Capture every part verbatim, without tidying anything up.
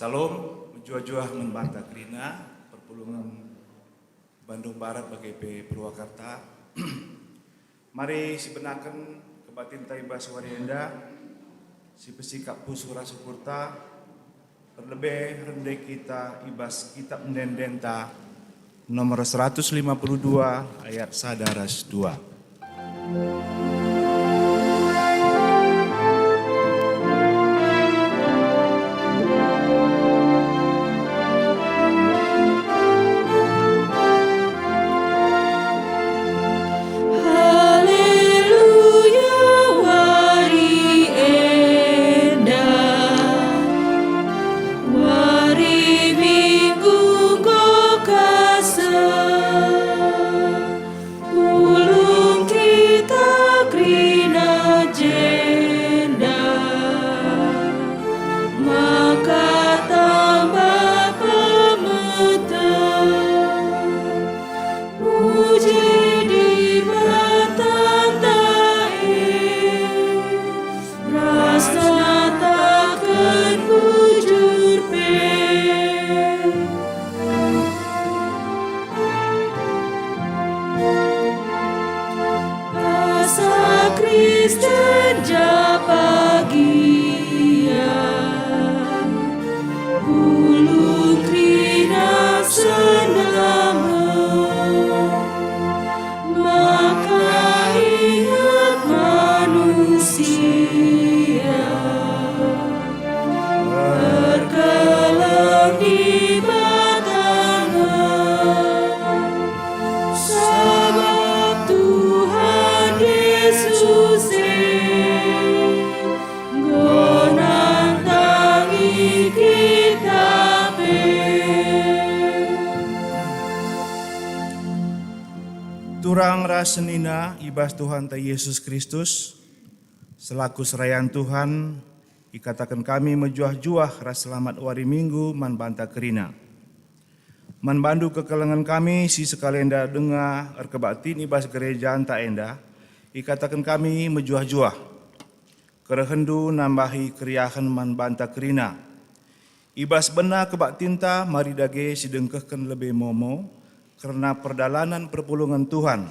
Salam, mejuah-juah man banta kerina, perpulungen Bandung Barat bage pe Purwakarta. Mari sibenaken kebaktinta i bas wari enda, sipesikap pusuh ras ukurta, perlebe rende kita i bas Kitab Ende-endenta nomor seratus lima puluh dua ayat sada ras dua. Haleluya, wari enda, wari Minggu enggo kaseh. Pulung kita kerina jenda, maka tambah pemeteh. Puji Dibatanta e, ras nyataken bujur pe. Asa Kristen ja bagia, pulung kerina senama. Maka inget manusia, erkeleng Dibatana, sabap Tuhan Yesus e enggo nandangi kita pe. Turang ras senina i bas Tuhanta Yesus Kristus, selaku serayan Tuhan, ikataken kami mejuah-juah ras selamat wari Minggu man banta kerina. Man bandu kekelengen kami si sekalenda denga erkebaktin i bas gerejanta enda, ikataken kami mejuah-juah. Kerehenndu nambahi keriahen man banta kerina. I bas bena kebaktinta mari dage sidengkehken lebe momo kerna perdalanen perpulungen Tuhan,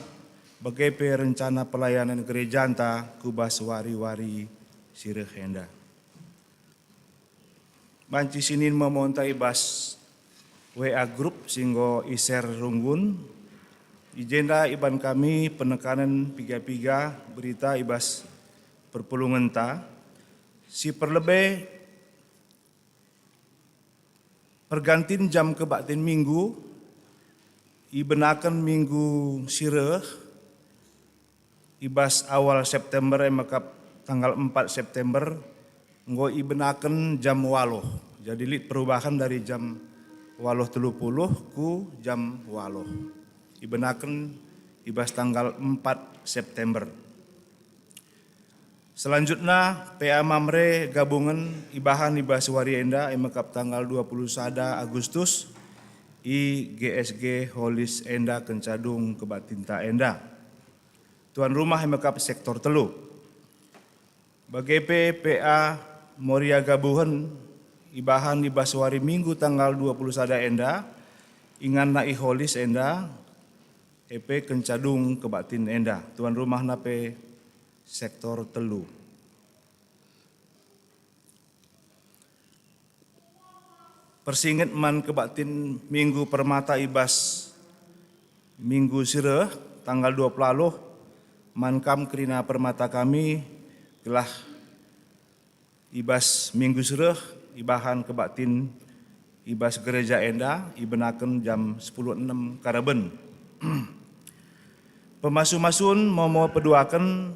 bage pe rencana pelayanen gerejanta ku bas wari-wari si reh enda. Banci sinin momonta i bas W A group si enggo i-share runggun. I jenda iban kami penekanen piga-piga berita i bas perpulungenta. Si perlebe, pergantin jam kebaktin Minggu ibenaken minggu si reh, i bas awal September, e mekap tanggal empat September, enggo ibenaken jam waluh. Jadi lit perubahan dari jam waluh telu puluh ku jam waluh. Ibenaken i bas tanggal empat September. Selanjutna, P A Mamre gabungen ibahan i bas wari enda, e mekap tanggal dua puluh sada Agustus, i G S G Holis enda kenca dung kebaktinta enda. Tuan rumah e mekap sektor telu. Bage pe P A Moria gabuhen ibahan i bas wari Minggu tanggal dua puluh sada enda, inganna i Holis enda, e pe kenca dung kebaktin enda. Tuan rumahna pe sektor telu. Persinget man kebaktin Minggu Permata i bas minggu si reh, tanggal dua puluh waluh, man kam kerina permata kami, gelah i bas minggu si reh ibahan kebaktin i bas gereja enda ibenaken jam sepuluh enem karaben. Pemasu-masun momo peduaken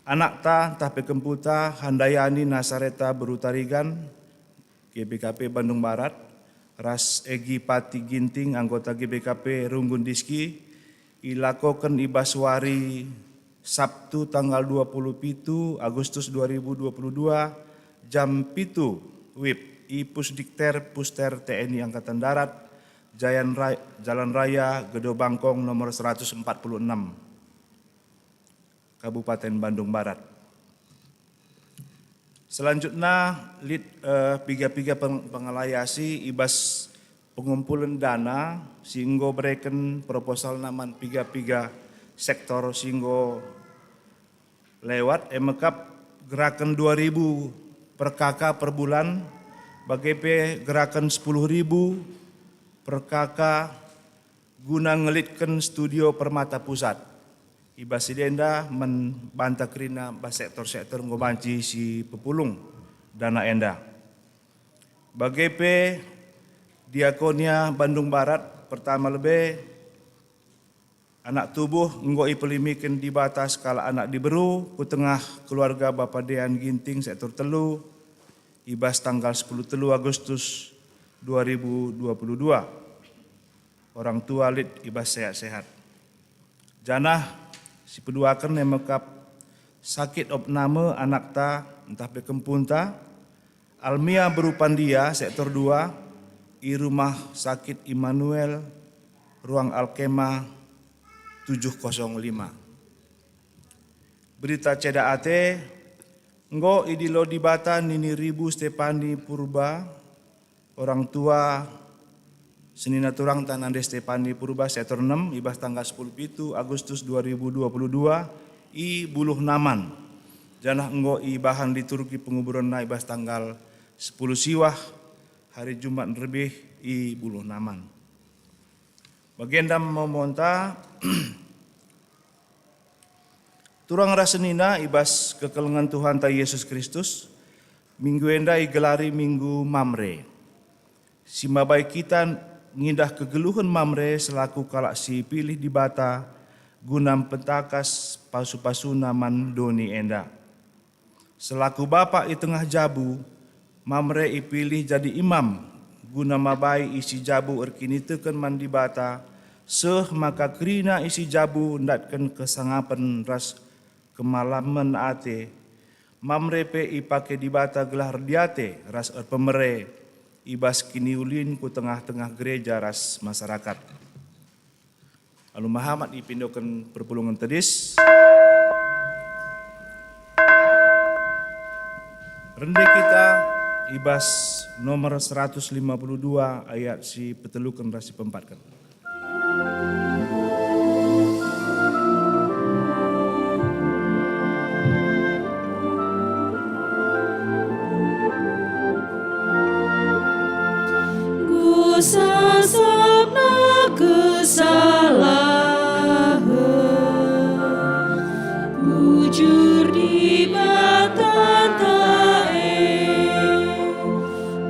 anakta ntah pe kemputa Handayani Nasareta Beru Tarigan, G B K P Bandung Barat, ras Egi Pati Ginting, anggota G B K P Runggun Diski, ilakoken i bas wari Sabtu tanggal dua puluh pitu Agustus dua ribu dua puluh dua, jam pitu wib, i Pusdikter Puster T N I Angkatan Darat, Jayan Ray-, Jalan Raya Gedo Bangkong nomor seratus empat puluh enam, Kabupaten Bandung Barat. Selanjutna lit, eh, piga-piga peng-, pengelayasi i bas pengumpulen dana si enggo bereken proposalna man piga-piga sektor si enggo lewat, e mekap geraken dua ribu per K K per bulan, bage pe geraken sepuluh ribu per K K guna ngelitken Studio Permata Pusat. I bas si enda man banta kerina bas sektor-sektor enggo banci si pepulung dana enda. Bage pe Diakonia Bandung Barat, pertama lebe anak tubuh enggo ipelimiken Dibata sekalak anak diberu ku tengah keluarga Bapa Dean Ginting sektor telu i bas tanggal sepuluh telu Agustus dua ribu dua puluh dua. Orang tua lit i bas sehat-sehat. Janah si peduaken e mekap sakit opname anakta ntah pe kempunta, Almia beru Pandia, sektor dua, i Rumah Sakit Immanuel, ruang Alkema tujuh kosong lima. Berita ceda ate, enggo idilo Dibata nini ribu Stepani Purba, orang tua senina turangta nande Stepani Purba, sektor enem, i bas tanggal sepuluh pitu Agustus dua ribu dua puluh dua i Buluh Naman, janah enggo ibahan liturgi penguburenna i bas tanggal sepuluh Siwah, hari Jumat Nderbih i Buluh Naman. Bagenda momonta, turang ras senina i bas kekelengen Tuhanta Yesus Kristus, minggu enda igelari Minggu Mamre. Si mabai kita ngindah kegeluhen Mamre selaku kalak si ipilih Dibata guna mpentakas pasu-pasuna man doni enda. Selaku bapak i tengah jabu, Mamre ipilih jadi imam guna mabai isi jabu erkiniteken man Dibata, seh maka kerina isi jabu ndatken kesangapen ras kemalamen ate. Mamre pe ipake Dibata gelah erdiate ras erpemere i bas kiniulin ku tengah-tengah gereja ras masyarakat. Alu mehamat ipindoken perpulungen tedis. Rende kita i bas nomor seratus lima puluh dua ayat si peteluken ras si peempatken. Sasapna kesalahen, bujur Dibatanta e,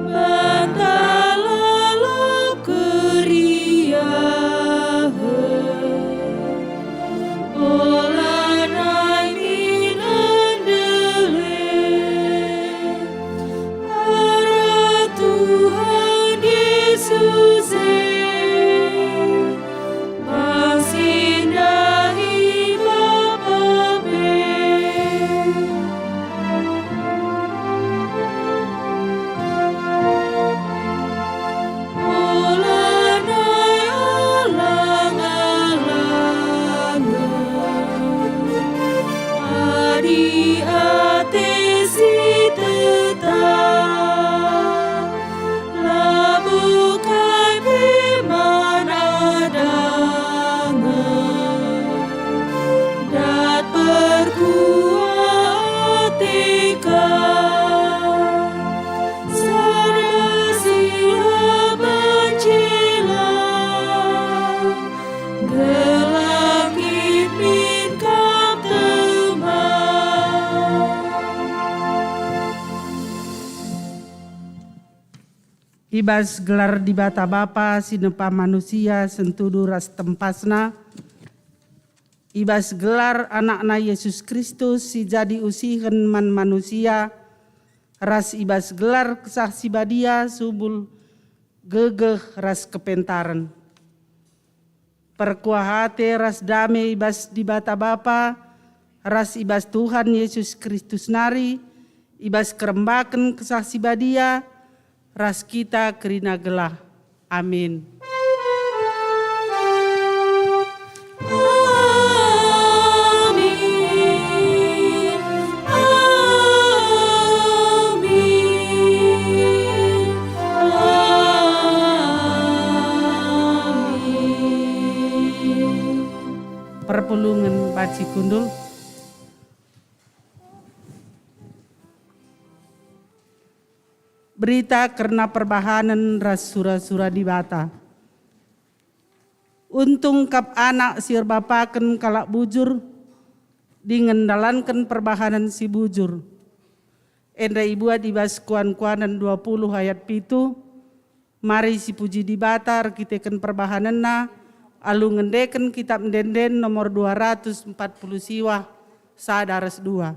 banta lalap keriahen. Ola nai min endeleng, arah Tuhan Yesus e, pang si ndahi Bapa pe. Ola nai alang-alangen, adi ate si tetap, labo kai pe man adangen. Dat perkuah ate kam, sada sila banci lam, gelah kin min kam temam. I bas gelar Dibata Bapa si nepa manusia sentudu ras tempasna, i bas gelar AnakNa Yesus Kristus si jadi usihen man manusia, ras i bas gelar Kesah Si Badia subul gegeh ras kepentaren. Perkuah ate ras dame i bas Dibata Bapa ras i bas Tuhan Yesus Kristus nari, i bas kerembaken Kesah Si Badia, ras kita kerina gelah. Amin. Amin. Sundul. Berita kerna perbahanen ras sura-sura Dibata. Untung kap anak si erbapaken kalak bujur dingen ndalanken perbahanen si bujur. Enda ibuat i bas Kuan-kuanen dua puluh ayat pitu, mari sipuji Dibata erkiteken perbahanenna alu ngendeken Kitap Ende-enden nomor dua ratus empat puluh siwah, sada ras dua.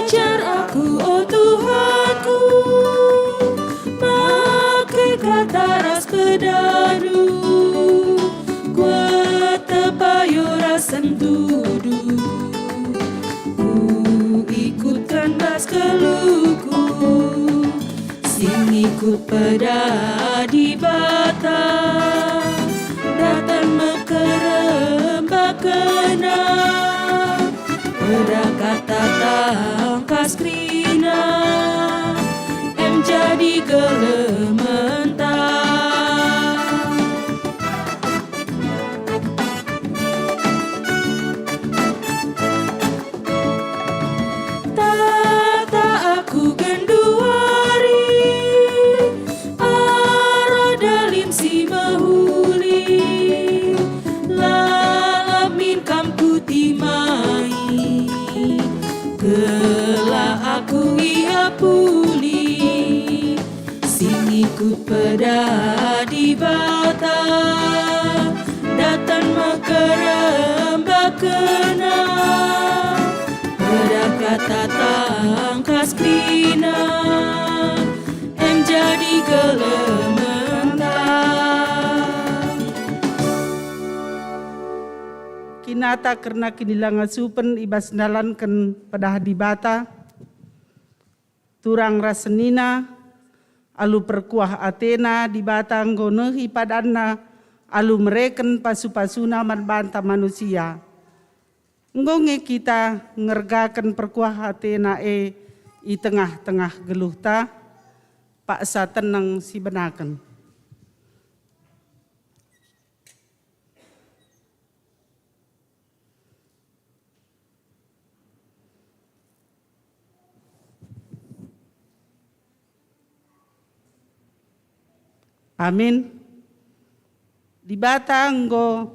Ajar aku, o Tuhanku, make kata ras pedahndu, kuat tepayo ras sentudu. Kuikutken bas geluhku, sing ikut pedah Dibata, daten mekerem bakena, pedah kata tangkas kerina, em jadi gelementa. Tata aku genduari, arah dalim si mehuli, lalap min kam kutimai, gelah aku iapuli. Sing ikut pedah Dibata, daten mekerembakena, pedah kata tangkas kerina, em jadi gelementa. Kinata kerna kinilangasupen i bas ndalanken pedah Dibata. Turang ras senina, alu perkuah atena Dibata enggo nehi padanNa alu mereken pasu-pasuNa man banta manusia. Enggo nge kita ngergaken perkuah atena e i tengah-tengah geluhta, paksa teneng sibenaken. Amin. Dibata enggo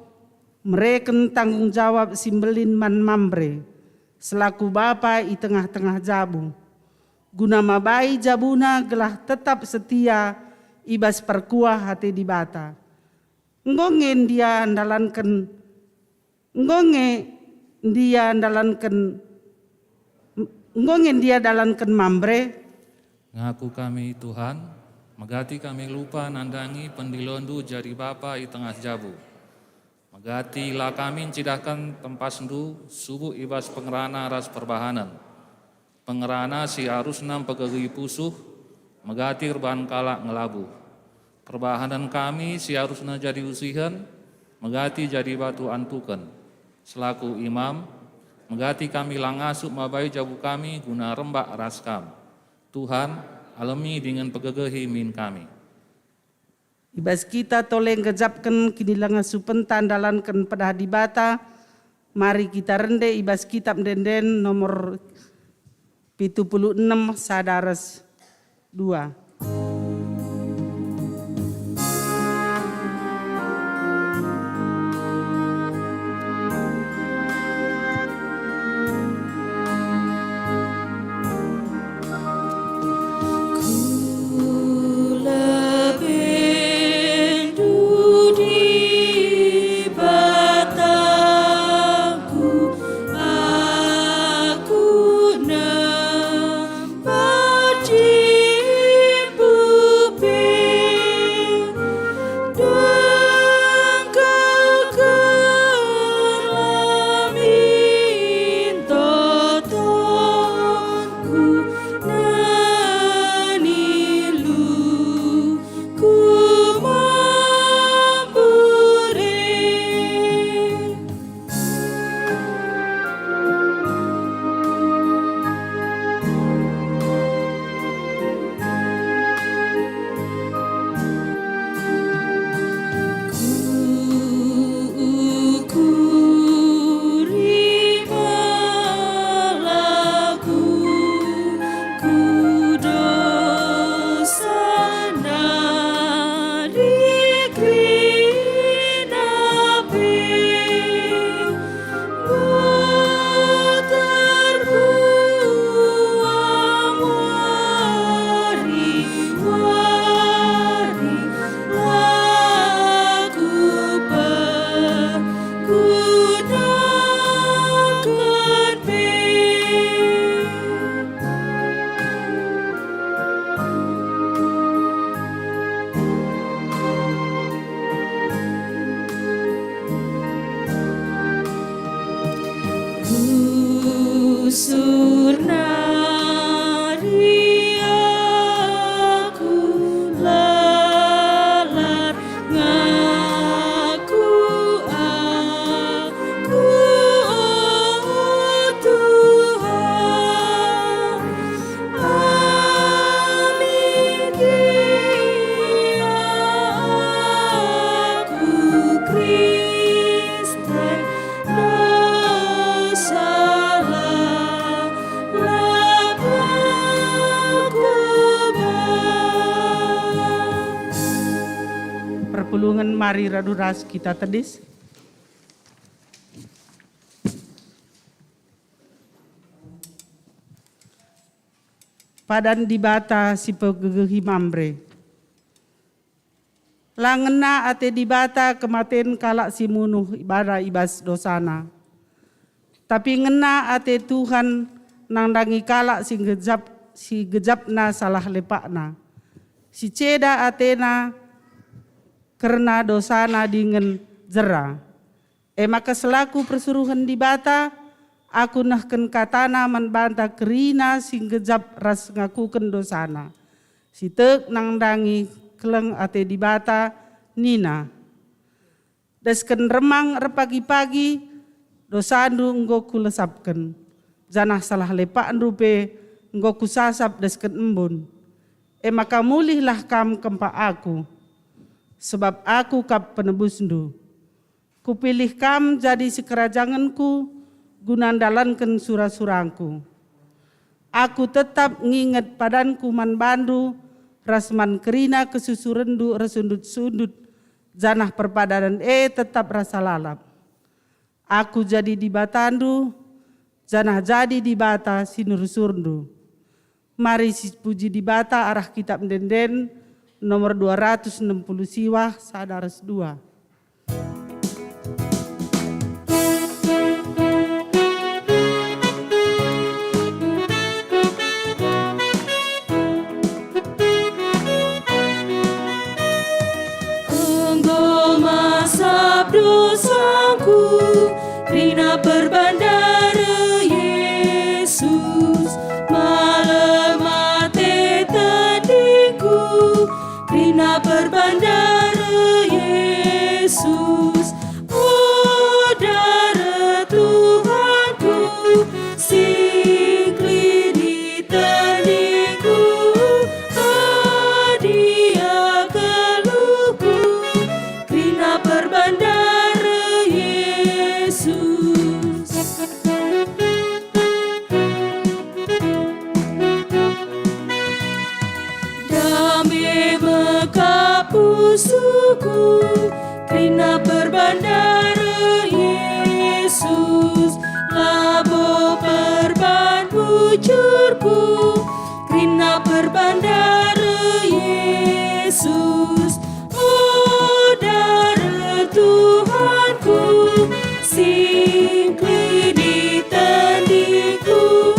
mereken tanggung jawab si mbelin man Mamre selaku bapa i tengah-tengah jabu, guna mabai jabuna gelah tetap setia i bas perkuah ate Dibata. Enggo nge ndia ndalanken, enggo nge ndia ndalanken, enggo nge ndia dalanken Mamre? Ngaku kami, Tuhan, megati kami lupa nandangi pendilondu jadi bapa i tengah jabu. Megati la kami ncidahken tempasndu subuk i bas pengerana ras perbahanen. Pengerana si arusna mpegegehi pusuh, megati erbahan kalak ngelabuh. Perbahanen kami si arusna jadi usihen, megati jadi batu antuken. Selaku imam, megati kami la ngasup mabai jabu kami guna rembak ras Kam. Tuhan, alemi dingen pegegehi min kami. I bas kita tole nggejapken kinilangasupenta ndalanken pedah Dibata, mari kita rende i bas Kitap Ende-enden nomor pitu puluh enem, sada ras dua. Ku lebe Ndu Dibatangku, aku nempat Surnari aku lalar ngaku aku, o Tuhan, amin gia aku Kristen. Perpulungen, mari radu ras kita tedis. Padan Dibata si pegegehi Mamre. La ngena ate Dibata kematen kalak si munuh bana i bas dosana. Tapi ngena ate Tuhan nandangi kalak si gejap, si gejapna salah lepakna, si ceda atena kerna dosana dingen jera. E maka selaku persuruhen Dibata, aku nehken katana man banta kerina si gejap ras ngakuken dosana, si tek nandangi keleng ate Dibata, nina, "Desken remang erpagi-pagi, dosandu enggo kulesapken, janah salah lepakndu pe enggo kusasap desken embun. E maka mulihlah kam kempak aku, sebab aku kap penebusndu. Kupilih kam jadi sikerajangenku guna ndalanken sura-surangku. Aku tetap nginget padanku man bandu ras man kerina kesusurenndu ersundut-sundut, janah perpadanen e tetap rasa lalap. Aku jadi Dibatandu, janah jadi Dibata si nursurndu." Mari sipuji Dibata arah Kitab Ende-enden nomor dua ratus enam puluh siwah sada ras dua. Enggo masap dosangku, kerina perbandara Yesus, malem ate tedingku, kerina perbandara Yesus. O dara Tuhanku, singklidi tendingku, badia geluhku, kerina perbandara Yesus. Dame mekap pusuhku, kerina perbandara Yesus, labo perban bujurku, kerina perbandara Yesus. O dara Tuhanku, singklidi tendingku,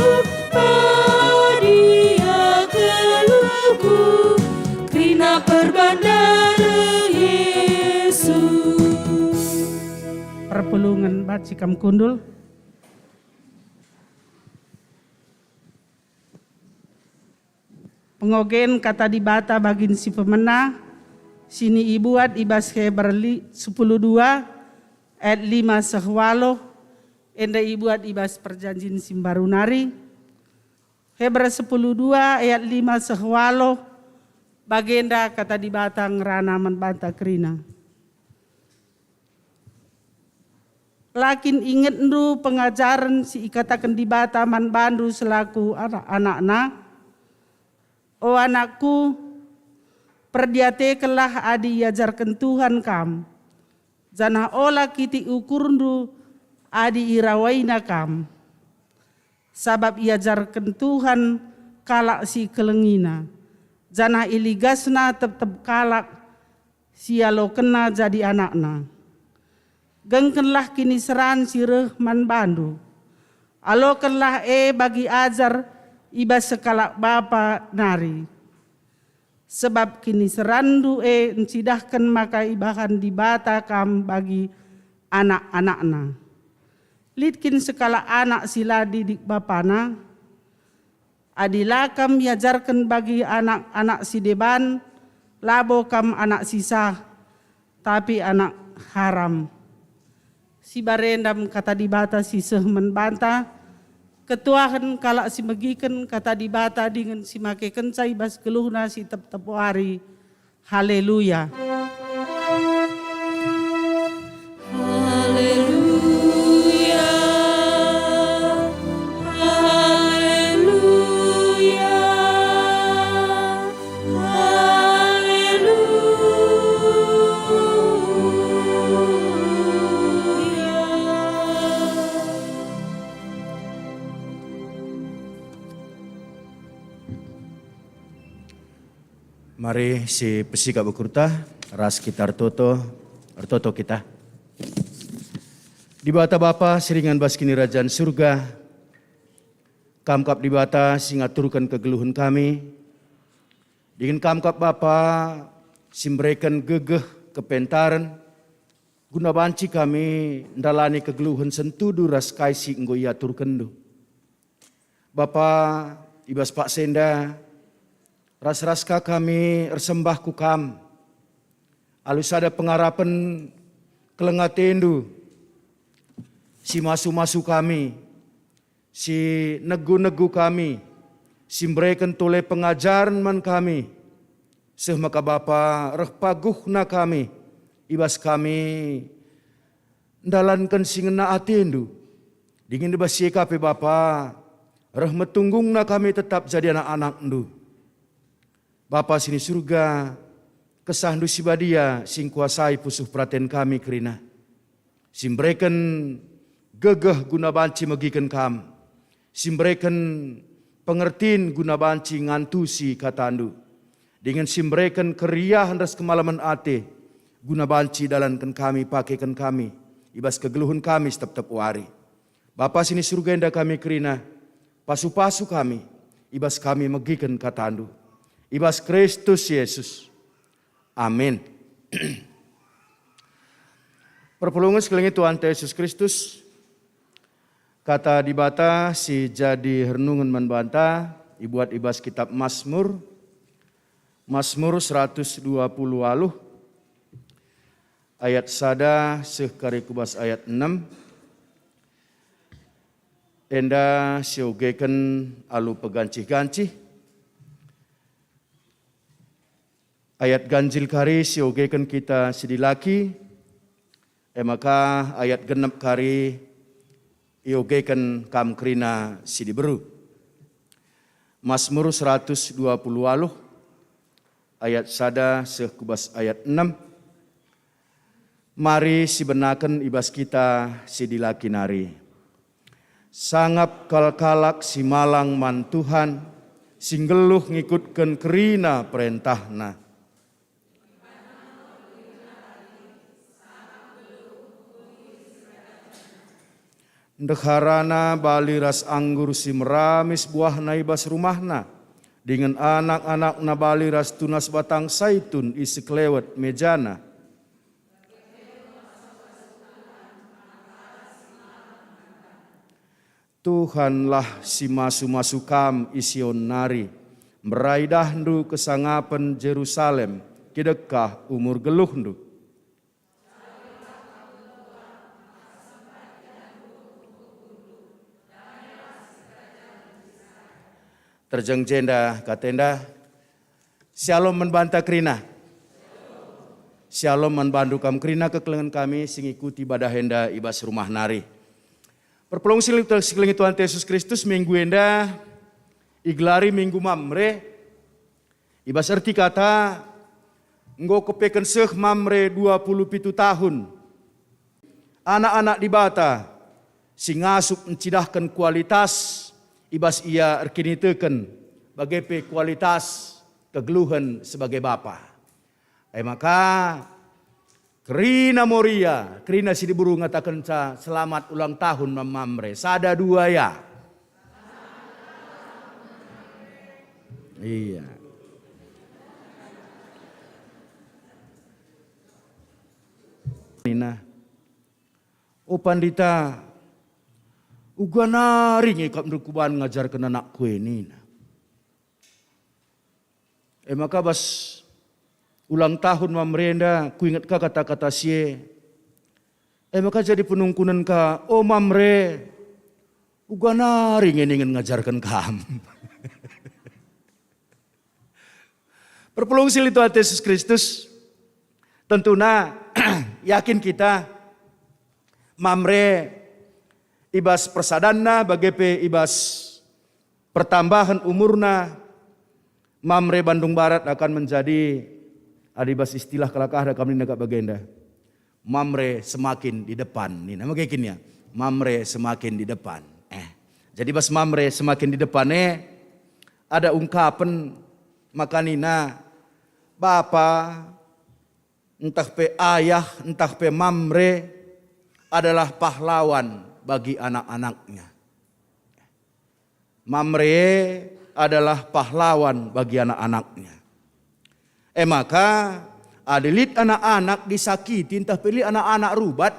badia geluhku, kerina perbandara Yesus. Perpulungen banci kam kundul. Pengogen Kata Dibata bagin si pemena, si ibuat i bas Heber li-, sepuluh dua ayat lima seh waluh, enda ibuat i bas Perjanjin si Mbaru nari. Heber sepuluh dua ayat lima seh waluh, bagenda Kata Dibata ngerana man banta kerina. La kin ingetndu pengajaren si ikataken Dibata man bandu selaku anak-anakNa? O anakku, perdiatekenlah adi iajarken Tuhan kam, janah ola kitik ukurndu adi irawaina kam. Sabap iajarken Tuhan kalak si ikelengiNa, janah iligasNa tep-tep kalak si ialokenNa jadi anakNa. Gengkenlah kiniseran si reh man bandu. Alokenlah e bagi ajar i bas sekalak bapa nari. Sabap kiniseranndu e ncidahken maka ibahan Dibata kam bagi anak-anakNa. Lit kin sekalak anak si la didik bapana? Adi la kam iajarken bagi anak-anak si deban, labo kam anak si sah, tapi anak haram. Sibarendam kata Dibata si seh man banta, ketuahen kalak si megiken kata Dibata dingen si makekenca i bas geluhna si tep-tep wari. Haleluya. Haleluya. Haleluya. Haleluya. Mari sipesikap ukurta, ras kita ertoto, ertoto kita. Dibata Bapa si ringan bas Kinirajan Surga, Kam kap Dibata si ngaturken kegeluhen kami, dingen Kam kap Bapa si mereken gegeh kepentaren, guna banci kami ndalani kegeluhen sentudu ras kai si enggo iaturkenNdu. Bapa, i bas paksa enda, ras-ras ka kami ersembah ku Kam, alu sada pengarapen keleng ateNdu, si masu-masu kami, si negu-negu kami, si mbereken tole pengajaren man kami, seh maka Bapa reh paguhna kami, i bas kami ndalanken si ngena ateNdu. Dingen i bas si e ka pe Bapa, reh metunggungna kami tetap jadi anak-anakNdu. Bapa si ni Surga, KesahNdu si Badia si ngkuasai pusuh peraten kami kerina, si mbereken gegeh guna banci megiken Kam, si mbereken pengertin guna banci ngantusi kataNdu, dingen si mbereken keriahen ras kemalemen ate guna banci dalanken kami, pakeken kami i bas kegeluhen kami setep-tep wari. Bapa si ni Surga, enda kami kerina, pasu-pasu kami, i bas kami megiken kataNdu, i bas Kristus Yesus. Amin. Perpulungen si kelengi Tuhanta Yesus Kristus, kata Dibata si jadi renungen man banta ibuat i bas kitab Masmur, Masmur seratus dua puluh waluh, ayat sada seh kari ku bas ayat enem. Enda siogeken alu pegancih-gancih. Ayat ganjil kari siogeken kita si dilaki, e maka ayat genep kari iogeken kam kerina si diberu. Masmur seratus dua puluh waluh, ayat sada seh ku bas ayat enem. Mari sibenaken i bas kita si dilaki nari. Sangap kal kalak si malang man Tuhan, si nggeluh ngikutken kerina perentahNa. Ndeharana bali ras anggur si meramis buahna i bas rumahna, dingen anak-anakna bali ras tunas batang saitun i sekelewet mejana. Tuhanlah si masu-masu kam i Sion nari, mbera idahndu kesangapen Jerusalem, kidekah umur geluhndu. Terjeng jenda katenda, Syalom man banta kerina. Syalom man bandu kam kerina kekelengen kami si ngikuti ibadah enda i bas rumah nari. Perpulungen si kelengi Tuhan Yesus Kristus, minggu enda igelari Minggu Mamre. I bas erti kata, enggo kepeken seh Mamre dua puluh pitu tahun. Anak-anak Dibata si ngasup ncidahken kualitas i bas ia erkiniteken, bage pe kualitas kegeluhen sebagai bapa. E maka, kerina Moria, kerina si diberu ngatakenca selamat ulang tahun Mam Mamre. Sada dua ya. Iya. Nina, "O Pandita, "Uga nari nge ikapndu kuban ngajarken anakku e," nina. E maka bas ulang tahun Mamre enda kuinget ka kata-kata si e. E maka jadi penungkunen ka, "O Mamre, uga nari nge ningen ngajarken kam." Perpulung si lit Tuhan Yesus Kristus, tentuna yakin kita, Mamre i bas persadanna bage pe i bas pertambahen umurna, Mamre Bandung Barat akan menjadi, adi bas istilah kalak ah kami nina kap bagenda, Mamre semakin di depan, nina maka kin ya, Mamre semakin di depan. Eh, jadi bas Mamre semakin di depan e, ada ungkapen maka nina, bapa, ntah pe ayah, ntah pe Mamre adalah pahlawan bagi anak-anaknya. Mamre adalah pahlawan bagi anak-anaknya. E maka, adi lit anak-anak disakiti, ntah pe lit anak-anak rubat,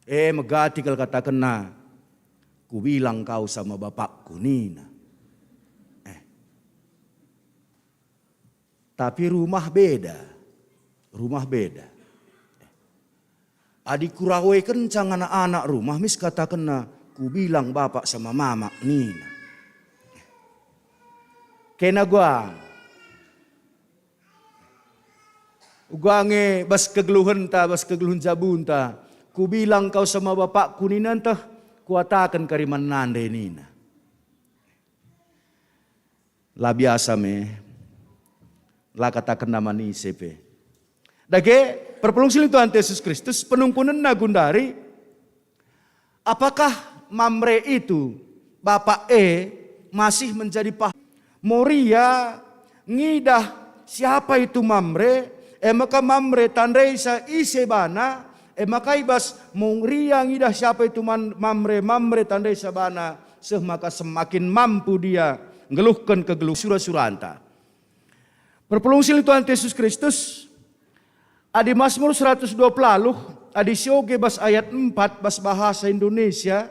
e, megati kal katakenna, "Kubilang kau sama bapakku," nina. Eh. Tapi rumah beda. Rumah beda. Adi kurawekenca anak-anak rumah, mis katakenna, "Kubilang bapak sama mamak," nina. Kena guang. Uga nge bas kegeluhenta, bas kegeluhen jabunta, "Kubilang kau sama bapakku," nina, ntah, "Kuataken kari man nande," nina. La biasa me, la katakenna man ise pe. Dage, perpulung si lit Tuhan Yesus Kristus, penungkunenna gundari, apakah Mamre itu, bapak e, masih menjadi pah-, Moria ngidah siapa itu Mamre, e maka Mamre tandaisa ise bana, e maka i bas Moria ngidah siapa itu man-, Mamre, Mamre tandaisa bana, seh maka semakin mampu dia nggeluhken kegeluh sura-suranta. Perpulung si lit Tuhan Yesus Kristus, adi Masmur seratus dua puluh, adi sioge bas ayat empat bas bahasa Indonesia,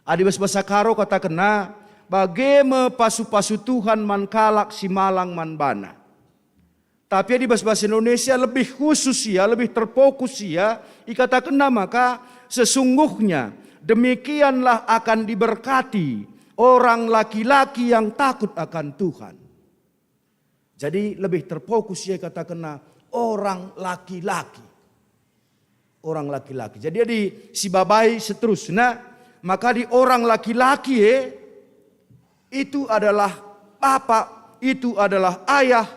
adi bas bahasa Karo katakenna, "Bage me pasu-pasu Tuhan man kalak si malang man baNa." Tapi adi bas bahasa Indonesia lebih khusus ia, lebih terfokus ia, ikatakenna maka, "Sesungguhnya demikianlah akan diberkati orang laki-laki yang takut akan Tuhan." Jadi lebih terfokus ia ikatakenna orang laki-laki. Orang laki-laki. Jadi adi sibabai seterusna, maka di orang laki-laki e, itu adalah bapa, itu adalah ayah,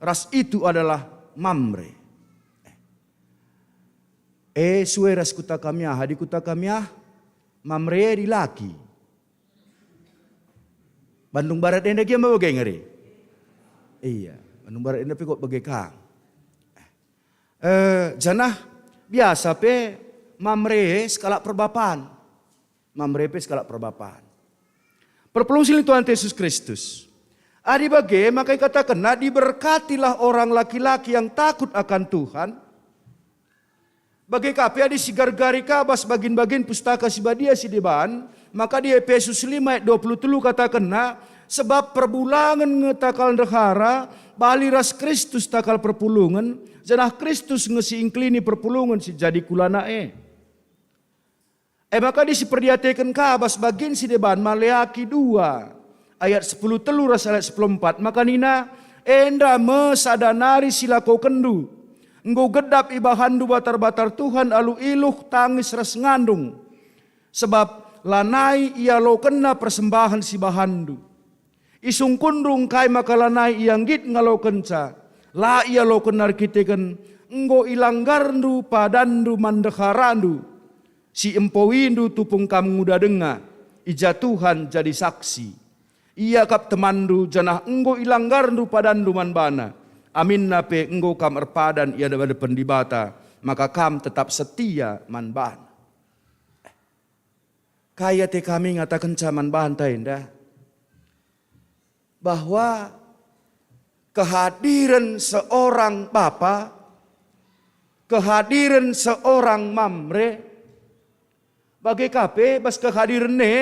ras itu adalah Mamre. Eh, sue ras kuta kami ah, adi kuta kami ah, Mamre dilaki. Bandung Barat enda gia me bage ngeri. Iya, Bandung Barat enda pe kok bage kang. Eh, janah biasa pe Mamre sekalak perbapan. Mamre pe sekalak perbapan. Perpulung si lit Tuhan Yesus Kristus. Adi bage, maka ikatakenna, "Diberkatilah orang laki-laki yang takut akan Tuhan." Bage ka pe adi sigargari ka bas bagin-bagin Pustaka Si Badia si deban, maka di Epesus lima ayat dua puluh telu katakenna, "Sebab perbulangen nge takal ndehara, bali ras Kristus takal perpulungen, janah Kristus nge si engkelini perpulungen si jadi kulana e." E maka adi siperdiateken ka bas bagin si deban Maleaki dua ayat sepuluh telu ras ayat sepuluh empat, maka nina, "Enda me sada nari si lakokenndu. Enggo gedap ibahanndu batar-batar Tuhan alu iluh, tangis ras ngandung, sebab lanai ialokenna persembahen si bahanndu. Isungkunndu engkai maka lanai ia nggit ngalokenca, la ialokenna erkiteken enggo ilanggarndu padanndu man ndeharandu, si empowindu tupung kam nguda denga, i ja Tuhan jadi saksi. Ia kap temanndu, janah enggo ilanggarndu padanndu man bana. Aminna pe enggo kam erpadan i adepen Dibata, maka kam tetap setia man bana." Kai ate kami ngatakenca man banta enda? Bahwa kehadiren seorang bapa, kehadiren seorang Mamre, Bage ka pe bas kehadiren e,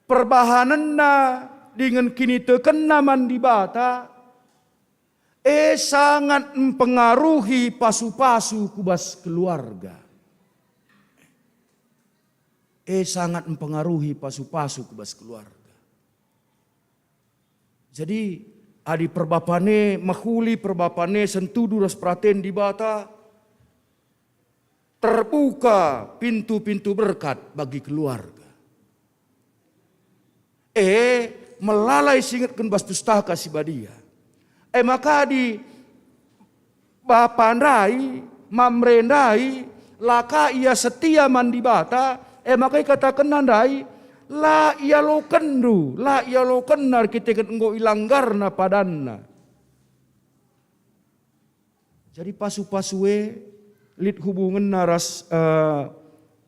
perbahanenna dingen kinitekenna man Dibata, e sangat mpengaruhi pasu-pasu ku bas keluarga. E sangat mpengaruhi pasu-pasu ku bas keluarga. Jadi, adi perbapan e mehuli, perbapan e sentudu ras peraten Dibata, terbuka pintu-pintu berkat bagi keluarga. E, melala isingetken bas Pustaka Si Badia. E maka adi bapa ndai, Mamre ndai, la ka ia setia man Dibata, e maka ikatakenna ndai, "La ialokenndu, la ialokenna erkiteken enggo ilanggarna padanna." Jadi pasu-pasu e lit hubungenna ras, eh,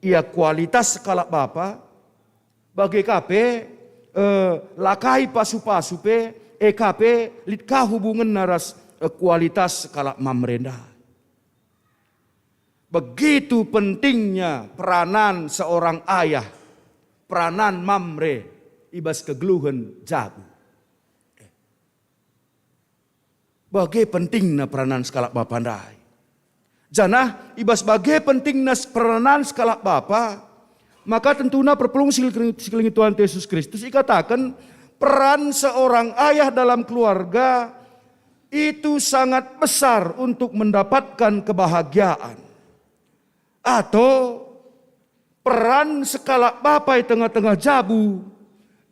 ia kualitas sekalak bapa, bage ka pe, eh, la kai pasu-pasu pe, e ka pe lit ka hubungenna ras, eh, kualitas sekalak Mamre ndai. Begitu pentingnya peranan seorang ayah, peranan Mamre i bas kegeluhen jabu. Bage pentingna peranan sekalak bapa ndai. Janah i bas bage pentingna s-, peranan sekalak bapa, maka tentuna perpulungen si kel-, si kelengi Tuhan Yesus Kristus ikataken, peran seorang ayah dalam keluarga itu sangat besar untuk mendapatkan kebahagiaan. Atau peran sekalak bapa i tengah-tengah jabu,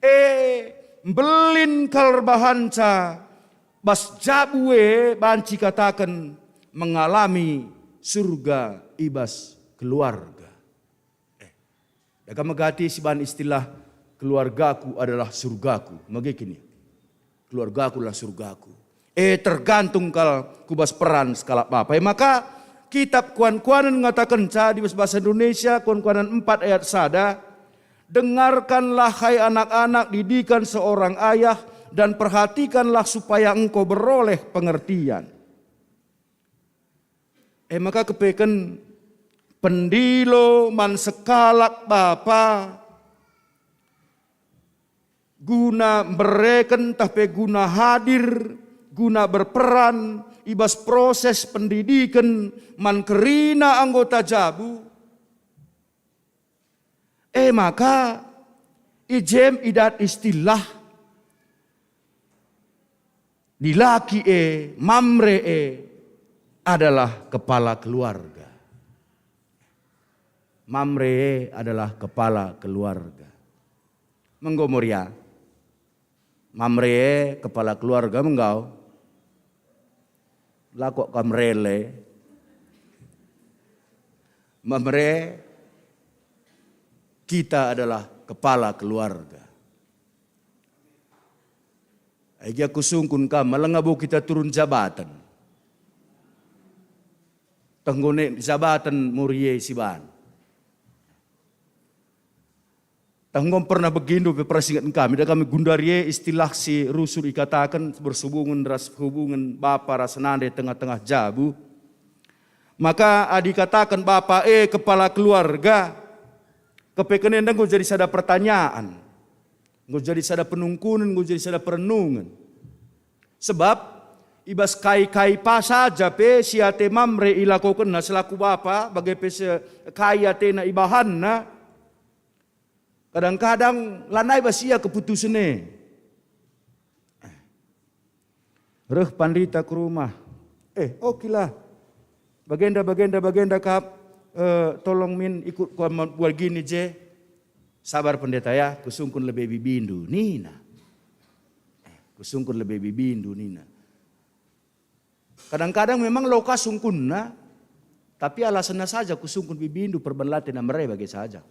e, mbelin kal erbahanca bas jabu e banci kataken mengalami surga i bas keluarga. Eh, dage megati siban istilah, "Keluargaku adalah surgaku." Mage kin ia? Keluargaku adalah surgaku. E, tergantung kal ku bas peran sekalak bapa. E maka, kitab Kuan-kuanen ngatakenca di bas bahasa Indonesia, Kuan-kuanen empat ayat sada, "Dengarkanlah, hai anak-anak, didikan seorang ayah, dan perhatikanlah supaya engkau beroleh pengertian." E maka kepeken pendilo man sekalak bapa guna mbereken tah pe guna hadir, guna berperan i bas proses pendidiken man kerina anggota jabu. E maka, i jem idat istilah, dilaki e, Mamre e, adalah kepala keluarga. Mamre e adalah kepala keluarga. Menggo Moria. Mamre e kepala keluarga menggau. Lako kam rele. Mamre, kita adalah kepala keluarga. Agi aku sungkun kam, malah ngabo kita turun jabatan. Tenggo nek jabatan Moria siban. Tah enggo pernah begindu pe persinget kami, da kami gundari e istilah si rusur ikataken bersubungen ras hubungen bapa ras nande tengah-tengah jabu. Maka adi kataken bapa e kepala keluarga, kepeken enda enggo jadi sada pertanyaan, enggo jadi sada penungkunen, enggo jadi sada perenungen. Sebab i bas kai-kai pa saja pe si ate Mamre ilakokenna selaku bapa, bage pe se-, kai atena ibahanna, kadang-kadang lanai bas ia keputusen e. Reh pandita ku rumah. "Eh, okelah. Bagenda, bagenda, bagenda kap. Eh, tolong min ikut ku am-, buat gini je." "Sabar pendeta ya, kusungkun lebe bibindu," nina. Eh, "kusungkun lebe bibindu," nina. Kadang-kadang memang loka sungkunna, tapi alasanna saja, "Kusungkun bibindu, perban la atena mere," bage saja.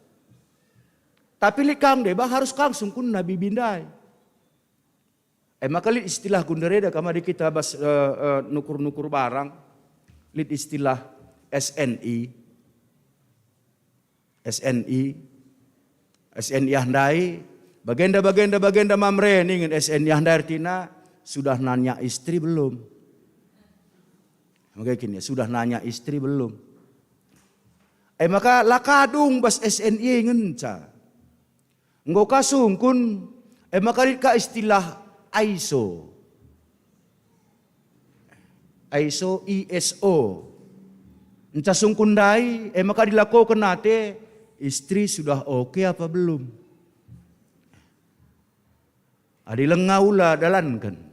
Tapi lit kang deba harus kang sungkunna bibi ndai. E maka lit istilah gundari eda kama di kita bas, eh, eh, nukur-nukur barang, lit istilah S N I. S N I, S N I ah ndai, bagenda, bagenda, bagenda Mamre ningen S N I ah ndai ertina, "Sudah nanya istri belum?" Maka gini, "Sudah nanya istri belum?" E maka la ka dung bas S N I ngenca. Enggo ka sungkun, e maka lit ka istilah I S O. I S O, I S O. Enca sungkun ndai, e maka dilakoken ate, istri sudah oke apa belum? Adi langa ula dalanken.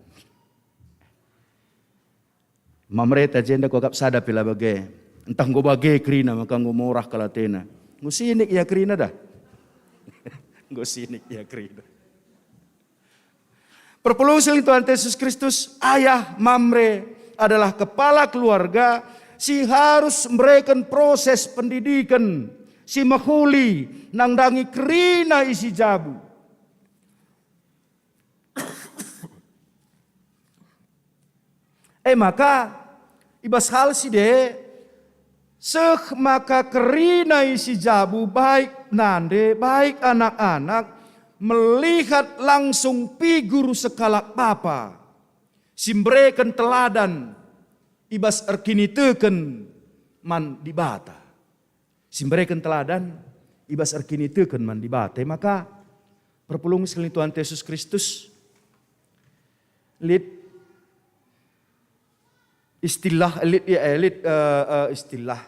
Mamreta jenda kuakap sada pe la bage. Ntah enggo bage kerina maka enggo morah kal atena. Enggo sinik ia kerina dah. Enggo sinik ia kerina. Perpulung si Tuhan Yesus Kristus, ayah Mamre adalah kepala keluarga si harus mereken proses pendidikan si mehuli nandangi kerina isi jabu. E maka, i bas hal si de, seh maka kerina isi jabu baik nande, baik anak-anak, melihat langsung figur sekalak bapa si mbereken teladan i bas erkiniteken man Dibata. Si mbereken teladan i bas erkiniteken man Dibata. E maka, perpulung si Tuhan Yesus Kristus, lit istilah, lit, ya, eh, lit, eh, eh, istilah,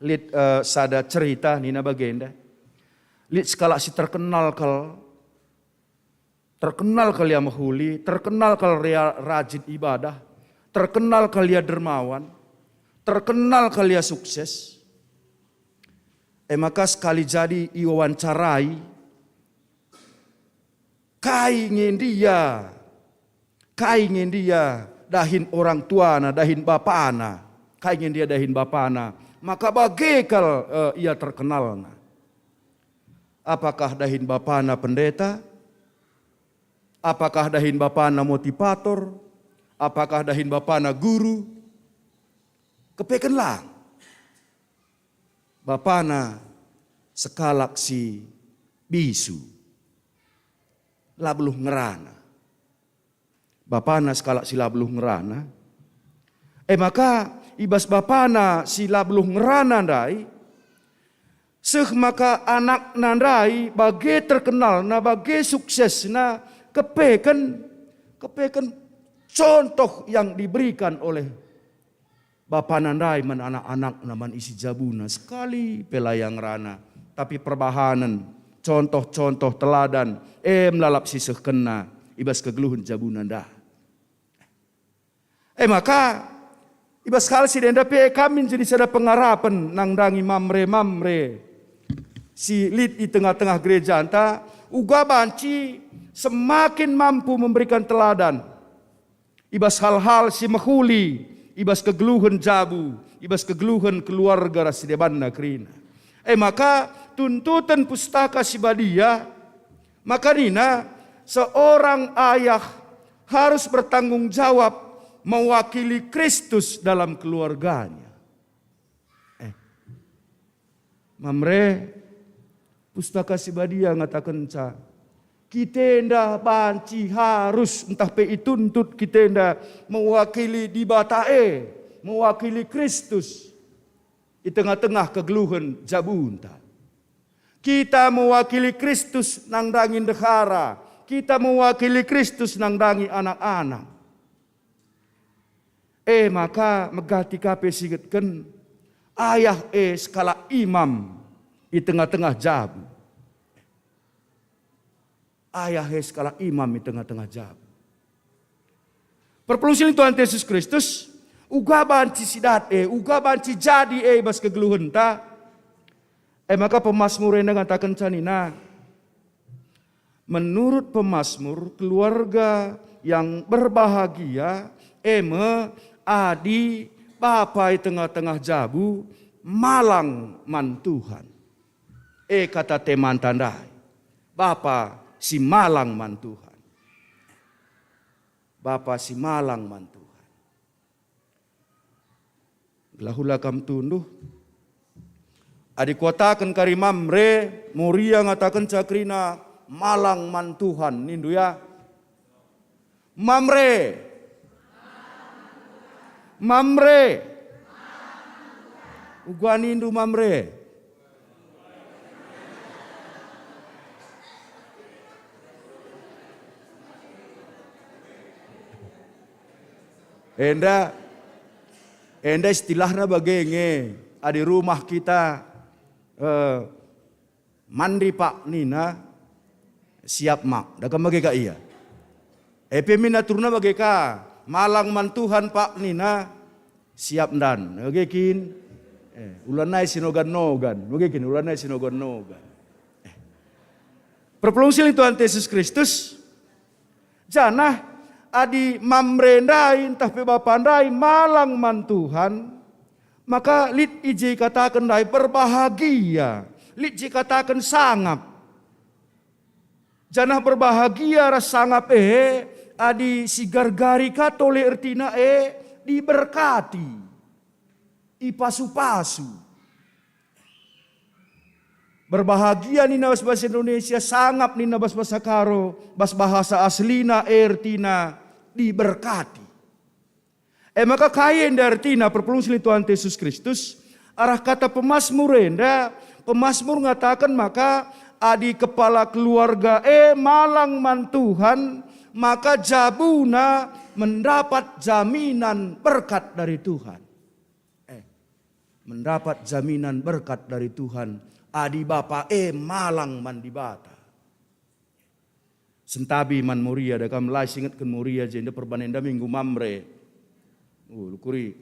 lit, eh, sada cerita nina bagenda. Lit sekalak si terkenal kal, terkenal kal ia mehuli, terkenal kal ia rajin ibadah, terkenal kal ia dermawan, terkenal kal ia sukses. E maka sekali jadi iwawancarai, kai nge ndia, kai nge ndia dahin orang tuana, dahin bapana, kai nge ndia dahin bapana, maka bage kal, eh, ia terkenalna. Apakah dahin bapana pendeta? Apakah dahin bapana motivator? Apakah dahin bapana guru? Kepeken lang. Bapana sekalak si bisu, la beluh ngerana. Bapana sekalak si la beluh ngerana. E maka, i bas bapana si la beluh ngerana ndai, seh maka anakna ndai bage terkenalna, bage suksesna, kepeken, kepeken contoh yang diberikan oleh bapana ndai man anak-anakna, man isi jabuna, sekali pe la ia ngerana. Tapi perbahanen, contoh-contoh teladan, e me lalap sisehkenna i bas kegeluhen jabuna ndai. E maka, i bas hal si enda pe kami jadi sada pengarapen nandangi Mamre-Mamre si lit i tengah-tengah gerejanta, uga banci semakin mampu memberikan teladan i bas hal-hal si mehuli, i bas kegeluhen jabu, i bas kegeluhen keluarga ras si debanna kerina. E maka, tuntuten Pustaka Si Badia, maka nina, seorang ayah harus bertanggung jawab mewakili Kristus dalam keluarganya. Eh, Mamre, Pustaka Si Badia ngatakenca, kita enda banci harus ntah pe ituntut kita enda mewakili Dibata e, mewakili Kristus i tengah-tengah kegeluhen jabunta. Kita mewakili Kristus nandangi ndehara, kita mewakili Kristus nandangi anak-anak. E maka megati ka pe singetken, ayah e sekalak imam i tengah-tengah jabu. Ayah e sekalak imam i tengah-tengah jabu. Perpulung si lit Tuhan Yesus Kristus, uga banci si dat e, uga banci jadi e i bas kegeluhenta. E maka pemasmur enda ngatakenca nina, menurut pemasmur, keluarga yang berbahagia e me adi bapa i tengah-tengah jabu malang man Tuhan. E kata temanta ndai, bapa si malang man Tuhan. Bapa si malang man Tuhan. Gelah ula kam tunduh. Adi kuataken kari Mamre, Moria ngatakenca kerina malang man Tuhan, nindu ya. Mamre. Mamre. Uga nindu Mamre. Enda, enda istilahna bage nge, adi rumah kita, eh, mandi pak nina, siap mak, da kam bage ka ia. Epe min aturna bage ka, malang man Tuhan pak nina, siap ndan, bage kin. Eh, ulanai sinogan-nogan, bage kin, ulanai sinogan-nogan. Eh. Perpulung sining Tuhan Yesus Kristus, janah adi Mamre ndai ntah pe bapa ndai malang man Tuhan, maka lit i je ikataken ndai berbahagia, lit je ikataken sangap. Janah berbahagia ras sangap e, adi sigargari ka tole ertina e, diberkati, ipasu-pasu. Berbahagia nina bas bahasa Indonesia, sangap nina bas bahasa Karo, bas bahasa aslina e ertina diberkati. E maka kai enda ertina perpulung sining Tuhan Yesus Kristus? Arah kata pemasmur enda, pemasmur ngataken maka adi kepala keluarga e malang man Tuhan, maka jabuna mendapat jaminan berkat dari Tuhan. Eh, mendapat jaminan berkat dari Tuhan adi bapa e malang man Dibata. Sentabi man Moria, da kam la singetken Moria jenda perbanenda minggu Mamre. Uh, lukuri,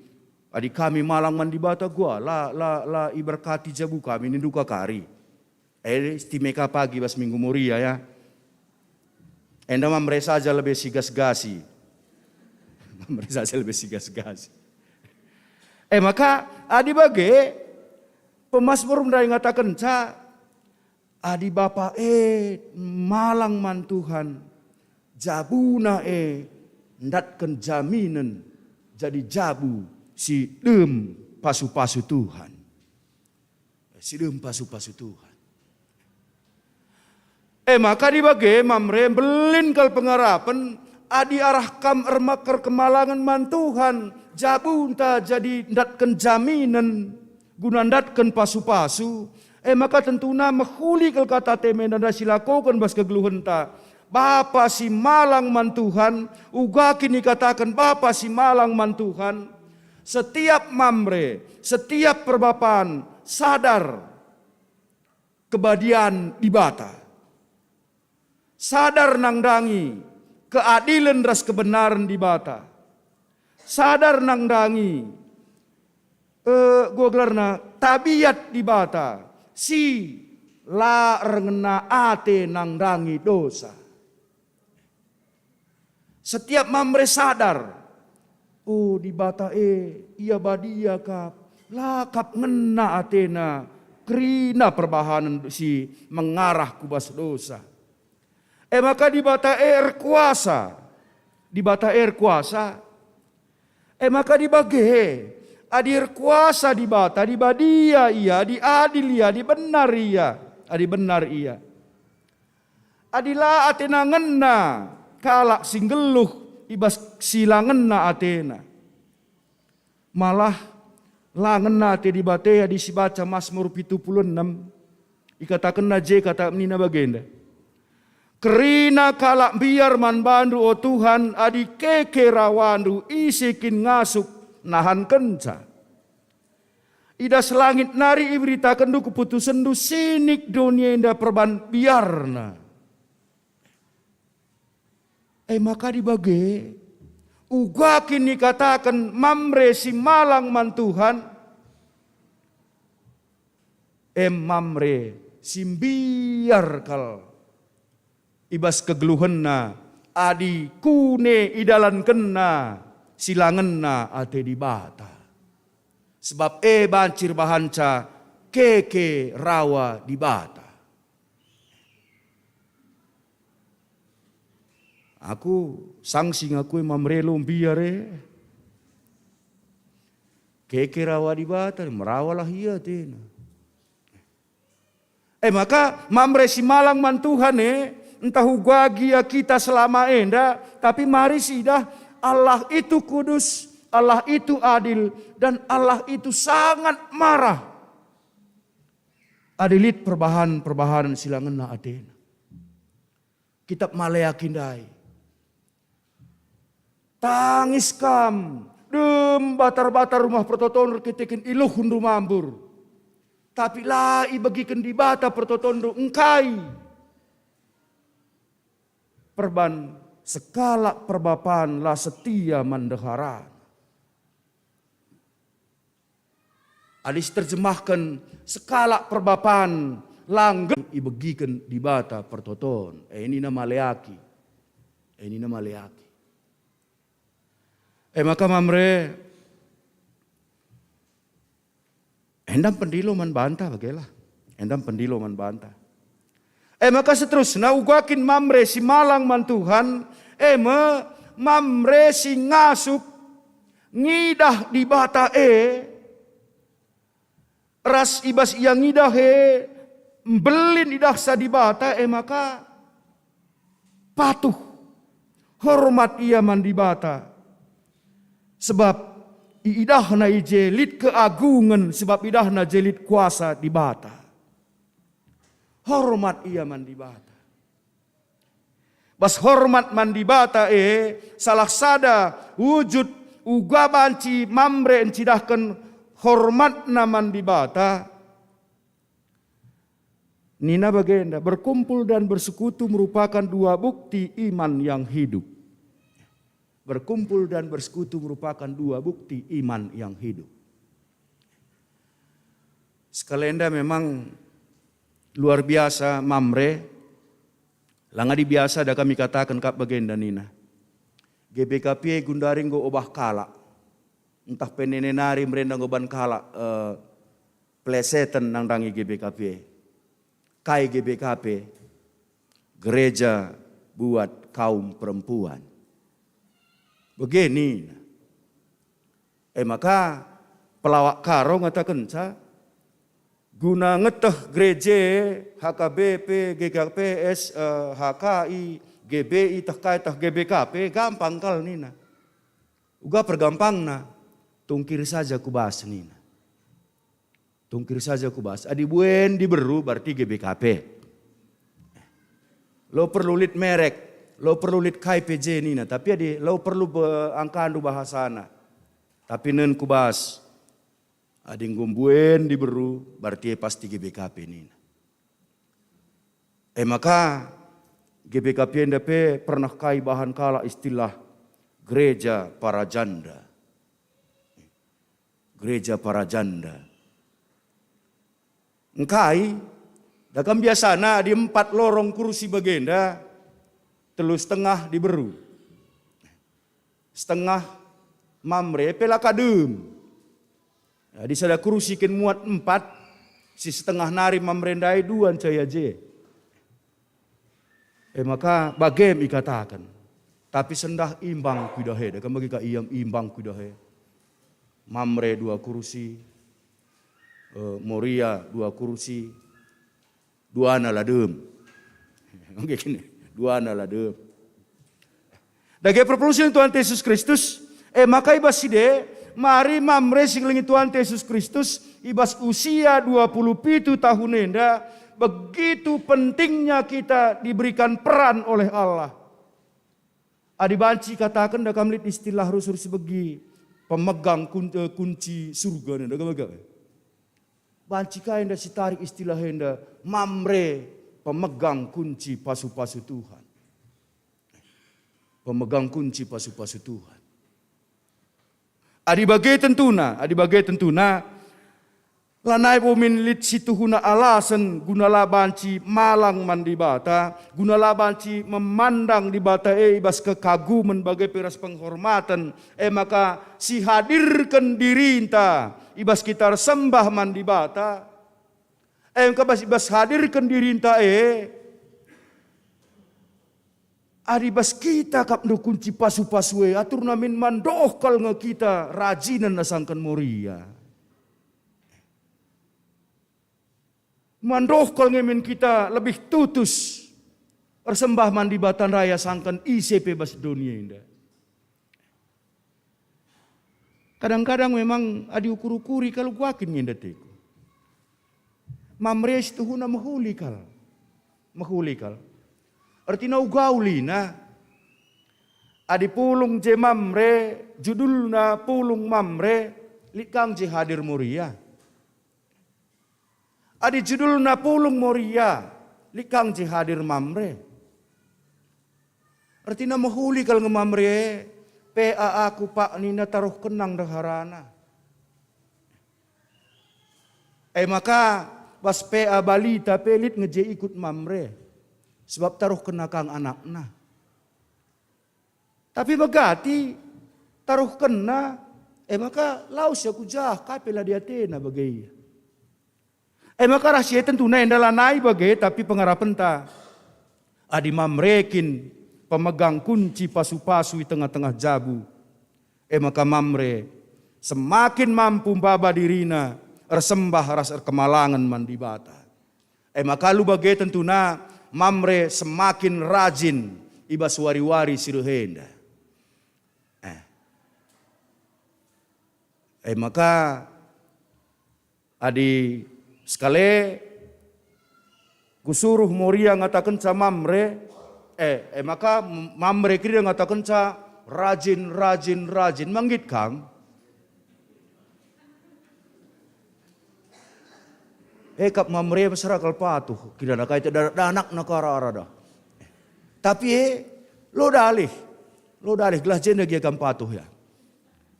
adi kami malang man Dibata gua, la, la, la iberkati jabu kami ninduka kari. Eh, istimeka pagi bas minggu Moria ya. Enda Mamre saja lebih sigas-gasi. Mamre saja lebih sigas-gasi. Eh, maka adi bage, pemasmur ndai ngatakenca, adi bapa e malang man Tuhan, jabuna e ndatken jaminen jadi jabu si dem pasu-pasu Tuhan. Si dem pasu-pasu Tuhan. E maka dibage Mamre mbelin kal pengarapen, adi arah kam ermeker kemalangen man Tuhan, jabunta jadi ndatken jaminen guna ndatken pasu-pasu, e maka tentuna mehuli kal kata temenda si lakoken bas kegeluhenta. Bapa si malang man Tuhan, uga kin ikataken bapa si malang man Tuhan? Setiap Mamre, setiap perbapan sadar kebadian Dibata. Sadar nandangi keadilen ras kebenaren Dibata. Sadar nandangi, eh, gua gelarna, tabiat Dibata si la erngena ate nandangi dosa. Setiap Mamre sadar, "Oh, Dibata e, Ia badia kap, la kap ngena ateNa kerina perbahanen si mengarah ku bas dosa." E maka Dibata e erkuasa. Dibata e erkuasa. E maka dibage, adi erkuasa Dibata, adi badia Ia, adi adil Ia, adi benar Ia, adi benar Ia. Adi la atena ngena kalak si nggeluh i bas si la ngena atena. Malah la ngena ate Dibata adi sibaca Masmur pitu puluh enem, ikatakenna je kata nina bagenda, "Kerina kalak mbiar man bandu, o Tuhan, adi keke rawandu, ise kin ngasup nahankenca?" I das langit nari iberitакenndu keputusenndu sinik doni enda perban biarna. E maka dibage, uga kin ikataken Mamre si malang man Tuhan? E Mamre si mbiar kal i bas kegeluhenna, adi kune idalankenna si la ngena ate Dibata. Sebab e banci erbahanca keke rawa Dibata. Aku sangsi ngakui Mamre lo mbiar e. Keke rawa Dibata, merawalah ia atena. E maka, Mamre si malang man Tuhan e, ntah uga gia kita selama enda, tapi mari siidah, Allah itu kudus, Allah itu adil, dan Allah itu sangat marah adi lit perbahan-perbahanen si la ngena ateNa. Kitap Maleaki ndai. Tangis kam, dem batar-batar rumah pertoton erkiteken iluhndu mambur. Tapi la ibegiken Dibata pertotonndu engkai. Perban sekalak perbapan la setia man ndeharana. Adi siterjemahken sekalak perbapan la nggeluh ibegiken Dibata pertoton. E nina Maleaki. E nina Maleaki. E maka Mamre, enda pendilo man banta bagelah. Enda pendilo man banta. E maka seterusna uga kin Mamre si malang man Tuhan, e me Mamre si ngasup ngidah Dibata e, ras i bas ia ngidah e mbelin idahsa Dibata, e maka patuh, hormat ia man Dibata. Sebab iidahna i je lit keagungen, sebab idahna je lit kuasa Dibata. Hormat ia man Dibata. Bas hormat man Dibata e, salah sada wujud uga banci Mamre ncidahken hormatna man Dibata. Nina bagenda, "Berkumpul dan bersekutu merupakan dua bukti iman yang hidup." Berkumpul dan bersekutu merupakan dua bukti iman yang hidup. Sekalenda memang luar biasa Mamre. Langadi biasa da kami kataken kap bagenda nina, G B K P gundari enggo obah kalak. Ntah pe nene nari merenda enggo ban kalak, eh, peleseten nandangi G B K P. Kai G B K P? Gereja buat kaum perempuan. Bage nina. E maka pelawak Karo ngatakenca, guna ngeteh gereja, H K B P, G K P S, eh, H K I, G B I, teh kai teh G B K P, gampang kal nina. Uga pergampangna, tungkir saja ku bas nina. Tungkir saja ku bas. Adi buen diberu berarti G B K P. Lo perlu lit merek, lo perlu lit kai pe je nina, tapi adi lo perlu be-, angkandu bahasana. Tapi nen ku bas, adi enggo mbuen diberu, berarti e pasti G B K P nina. E maka, G B K P enda pe pernah kai bahan kalak istilah gereja para janda. Gereja para janda. Engkai? Da kam biasana adi empat lorong kursi bagenda, telu setengah diberu. Setengah Mamre pe la kadem. Adi sada kursi kin muat empat, si setengah nari Mamre ndai dua ncaya je. E maka bagem ikataken. Tapi sendah imbang kuidah e, da kam bagi ka iam imbang kuidah e. Mamre dua kursi, eh, Moria dua kursi, duana la dem. Oke, gini, duana la dem. Dage perpulungen Tuhan Yesus Kristus, e maka i bas si de, mari Mamre si ngelengi Tuhan Yesus Kristus, i bas usia dua puluh pitu tahun enda, begitu pentingnya kita diberikan peran oleh Allah. Adi banci kataken da kam lit istilah rusur sibegi, pemegang kun-, eh, kunci surga nenda, gabagap. Banci kai enda si tarik istilah enda, Mamre, pemegang kunci pasu-pasu Tuhan. Pemegang kunci pasu-pasu Tuhan. Adi bage tentuna, adi bage tentuna, lanai bo min lit si tuhuna alasen guna la banci malang man Dibata, guna la banci memandang Dibata e i bas kekagumen bage pe ras penghormaten, e maka sihadirken dirinta i bas kita ersembah man Dibata, e maka bas, i bas hadirken dirinta e, adi bas kita kap ndo kunci pasu-pasu e, aturna min mandoh kal nge kita rajinen asangken Moria. Mandoh kal nge min kita lebih tutus ersembah man Dibata ndai asangken ise pe bas doni enda. Kadang-kadang memang adi ukur-ukuri kal guakin nge ndeteku. Mamre si tuhuna mehuli kal. Mehuli kal. Ertina uga ulina. Adi pulung je Mamre, judulna pulung Mamre, lit kang je hadir Moria. Adi judulna pulung Moria, lit kang je hadir Mamre. Ertina mehuli kal nge Mamre, pea aku pak nina taruhkenna ndeharana. E maka bas pea balita pe lit nge je ikut Mamre, sebab taruhkenna kang anakna. Tapi megati taruhkenna, e maka lawes ia ku jah, kai pe la diatena bage ia. E maka arah si e tentuna enda lanai bage, tapi pengarapenta. Adi Mamre kin pemegang kunci pasu-pasu i tengah-tengah jabu, e maka Mamre semakin mampu mbaba dirina ersembah ras erkemalangen man Dibata. E maka alu bage tentuna Mamre semakin rajin i bas wari-wari si reh enda. Eh. E maka adi sekali kusuruh Moria ngatakenca Mamre, eh, e maka Mamre kerina ngatakenca, "Rajin, rajin, rajin." Manggit kang? E kap Mamre mesera kal patuh, kira kai te danak-danak na kara-ara dah. Tapi e, lo dalih, lo dalih gelah jenda gia kam patuh ya.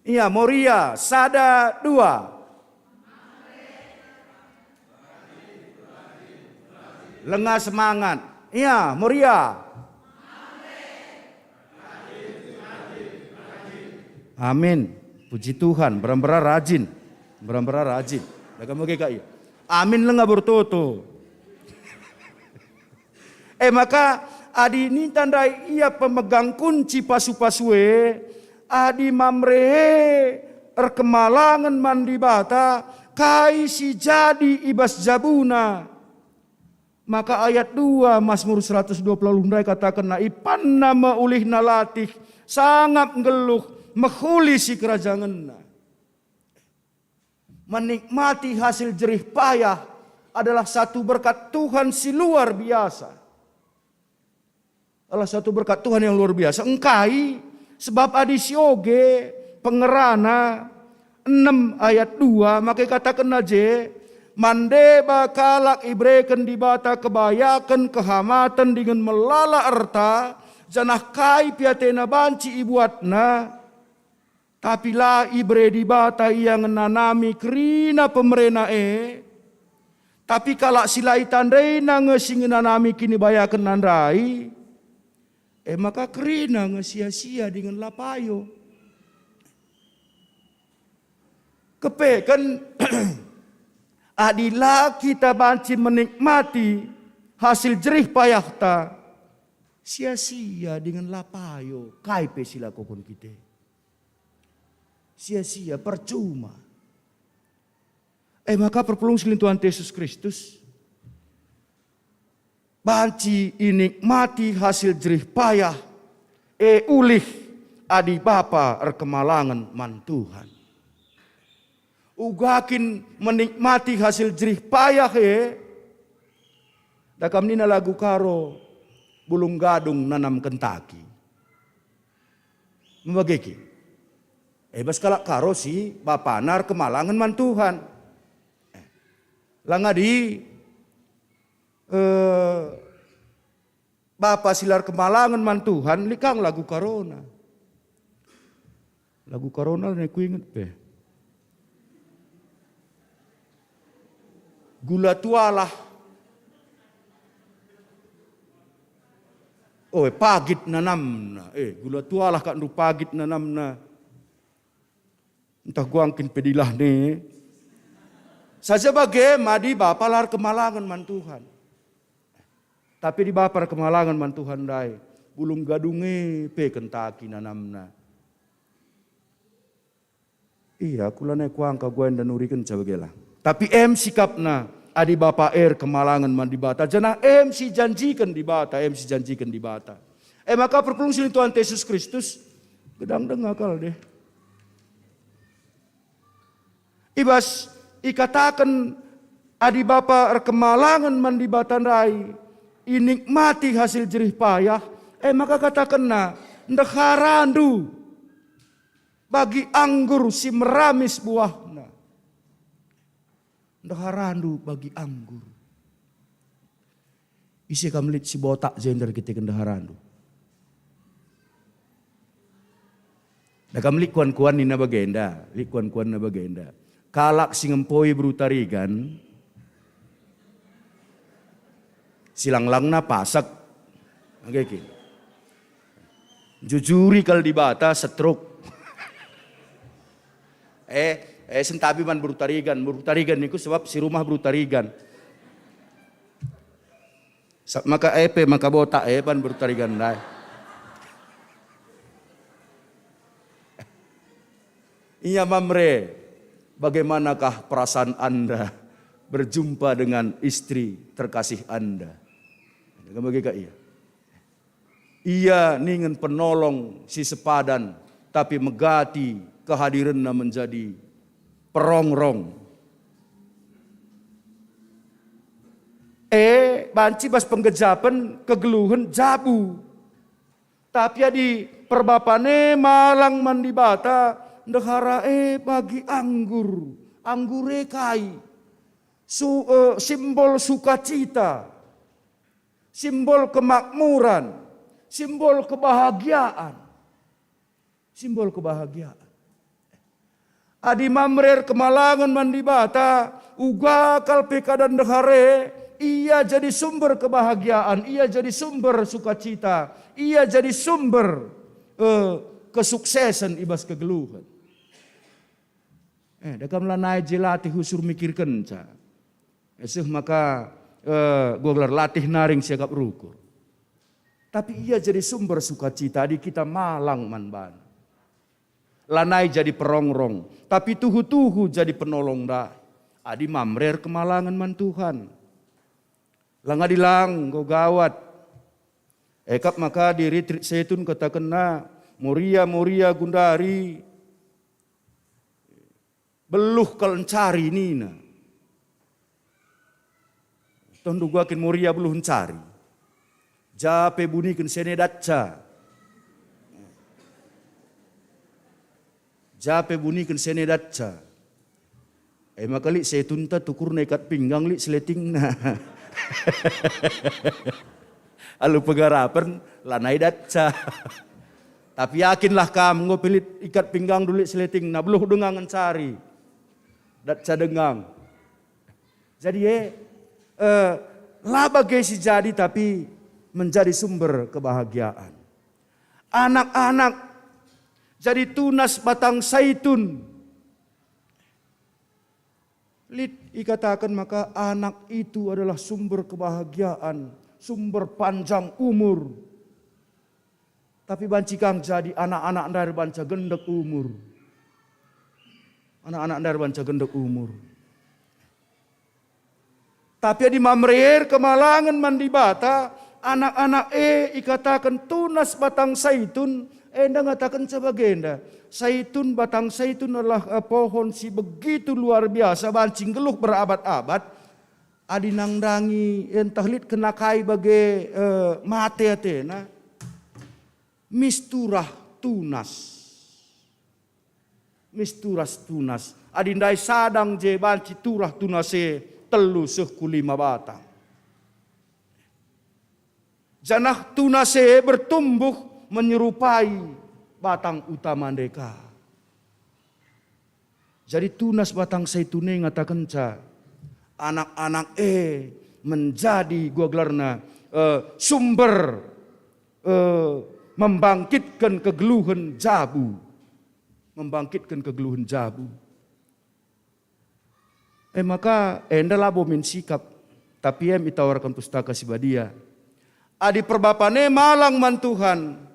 Ia, Moria, sada, dua. Lenga semangat. Ia, Moria. Amin. Puji Tuhan, mbera-mbera rajin. Mbera-mbera rajin. Daga mege ka ia. Amin lenga bertoto. E maka, adi ninta ndai ia pemegang kunci pasu-pasu e, adi Mamre e erkemalangen man Dibata, kai si jadi i bas jabuna? Maka ayat dua Masmur seratus dua puluh ndai katakenna, "Ipanna me ulihna latih, sangap nggeluh, mehuli sikerajangenna." Menikmati hasil jerih payah adalah satu berkat Tuhan si luar biasa. Adalah satu berkat Tuhan yang luar biasa. Engkai? Sebab adi si oge pengerana enem ayat dua, maka ikatakenna je, "Man deba kalak ibereken Dibata kebayaken, kehamaten dingen melala erta, janah kai pe atena banci ibuatna, tapi la ibere Dibata ia ngenanami kerina pemerena e, tapi kalak si la itandaina nge si ngenanami kinibayakenna ndai, e maka kerina nge sia-sia dingen la payo." Kepeken, adi la kita banci menikmati hasil jerih payahta, sia-sia dingen la payo kai pe si lakoken kita. Sia-sia, percuma. E maka perpulung si lit Tuhan Yesus Kristus, banci inikmati hasil jerih payah, e ulih adi bapa erkemalangen man Tuhan. Uga kin menikmati hasil jerih payah e? Dakam nina lagu Karo, "Bulung gadung nanamken taki." Mebage kin? E bas kalak Karo si bapana erkemalangen man Tuhan. Eh, la ngadi, eh, bapa si la erkemalangen man Tuhan, lit kang lagu Karona. Lagu Karona la kuinget pe. Gula tualah. Oh, eh, pagit nanamna. Eh, gula tualah kak ndu pagit nanamna. Ntah guangkin pe dilah ne. Saja bage madi bapa la erkemalangen man Tuhan. Tapi adi bapa erkemalangen man Tuhan ndai, bulung gadung e pe kentaki nanamna. Iya, aku lanai kuangka guai ndanurikenca bagela. Tapi em sikapna, adi bapa e erkemalangen man Dibata, janah em sijanjiken Dibata, em sijanjiken Dibata. E maka perpulung si lit Tuhan Yesus Kristus, gedang denga kal deh. I bas ikataken, adi bapa erkemalangen man Dibata ndai, inikmati hasil jerih payah, e maka katakenna, Ndeharandu bagi anggur si meramis buahna. Ndeharandu bagi anggur. Ise kam lit si botak jenda erkiteken ndeharandu? Dah kam lit kuan-kuan nina bagenda, lit kuan-kuan nina bagenda. Kalak si ngempoi beru Tarigan, silang-langna pasek. Oke, oke. Jujuri kal Dibata setruk. Eh, eh, sentabi man beru Tarigan. Beru Tarigan niku sebab si rumah beru Tarigan. Sa-, maka epe, maka botak epan beru Tarigan ndai. Ia Mamre, bagaimanakah perasaan Anda berjumpa dengan istri terkasih Anda? Bage ka ia. Ia ningen penolong si sepadan, tapi megati kehadirenna menjadi perongrong. E, banci bas penggejapen kegeluhen jabu. Tapi adi perbapan e malang man Dibata, ndehara e bagi anggur. Anggur e kai? Su-, e, simbol sukacita, simbol kemakmuran, simbol kebahagiaan. Simbol kebahagiaan. Adi Mamre erkemalangen man Dibata, uga kal pe keadaan ndehara e, ia jadi sumber kebahagiaan, ia jadi sumber sukacita, ia jadi sumber, eh, kesuksesen i bas kegeluhen. Eh, dah kam lanai je latih usur mikirkenca. Eh, seh maka, eh, gua gelar latih naring siakap rukur. Tapi ia jadi sumber sukacita adi kita malang man bana. Lanai jadi perongrong, tapi tuhu-tuhu jadi penolong ndai. Adi Mamre erkemalangen man Tuhan. Lang adi lang, enggo gawat. Ekap maka di Ritrik Saitun katakenna, Moria, Moria, gundari. Beluh kal encari nina. Toh nduga kin Moria beluh encari? Ja pe buniken sene datca. Ja pe buniken sene datca. E maka lit Saitunta tukurna ikat pinggang lit seletingna. Alu pegarapen lanai datca. Tapi yakinlah kam, enggo pe lit ikat pinggangndu lit seletingna, beluh denga ngencari. Datca denga. Jadi e, eh, la bage si jadi tapi menjadi sumber kebahagiaan. Anak-anak jadi tunas batang saitun. Lit ikataken maka anak itu adalah sumber kebahagiaan, sumber panjang umur. Tapi banci kam jadi anak-anak ndai erbanca gendek umur. Anak-anak ndai erbanca gendek umur. Tapi adi Mamre erkemalangen man Dibata, anak-anak e ikataken tunas batang saitun, enda ngatakenca bagenda. Saitun, batang saitun adalah, eh, pohon si begitu luar biasa, banci nggeluh berabad-abad. Adi nandangi, eh, ntah lit kena kai bage, eh, mate atena, mis turah tunas. Mis turah tunas. Adi ndai sadang je banci turah tunas e telu seh ku lima batang. Janah tunas e bertumbuh menyerupai batang utama ndai ka. Jadi tunas batang saitun e ngatakenca, anak-anak e menjadi gua gelarna, eh, sumber, eh, membangkitken kegeluhen jabu. Membangkitken kegeluhen jabu. E maka enda labo min sikap, tapi em itawarken Pustaka Si Badia. Adi perbapan e malang man Tuhan,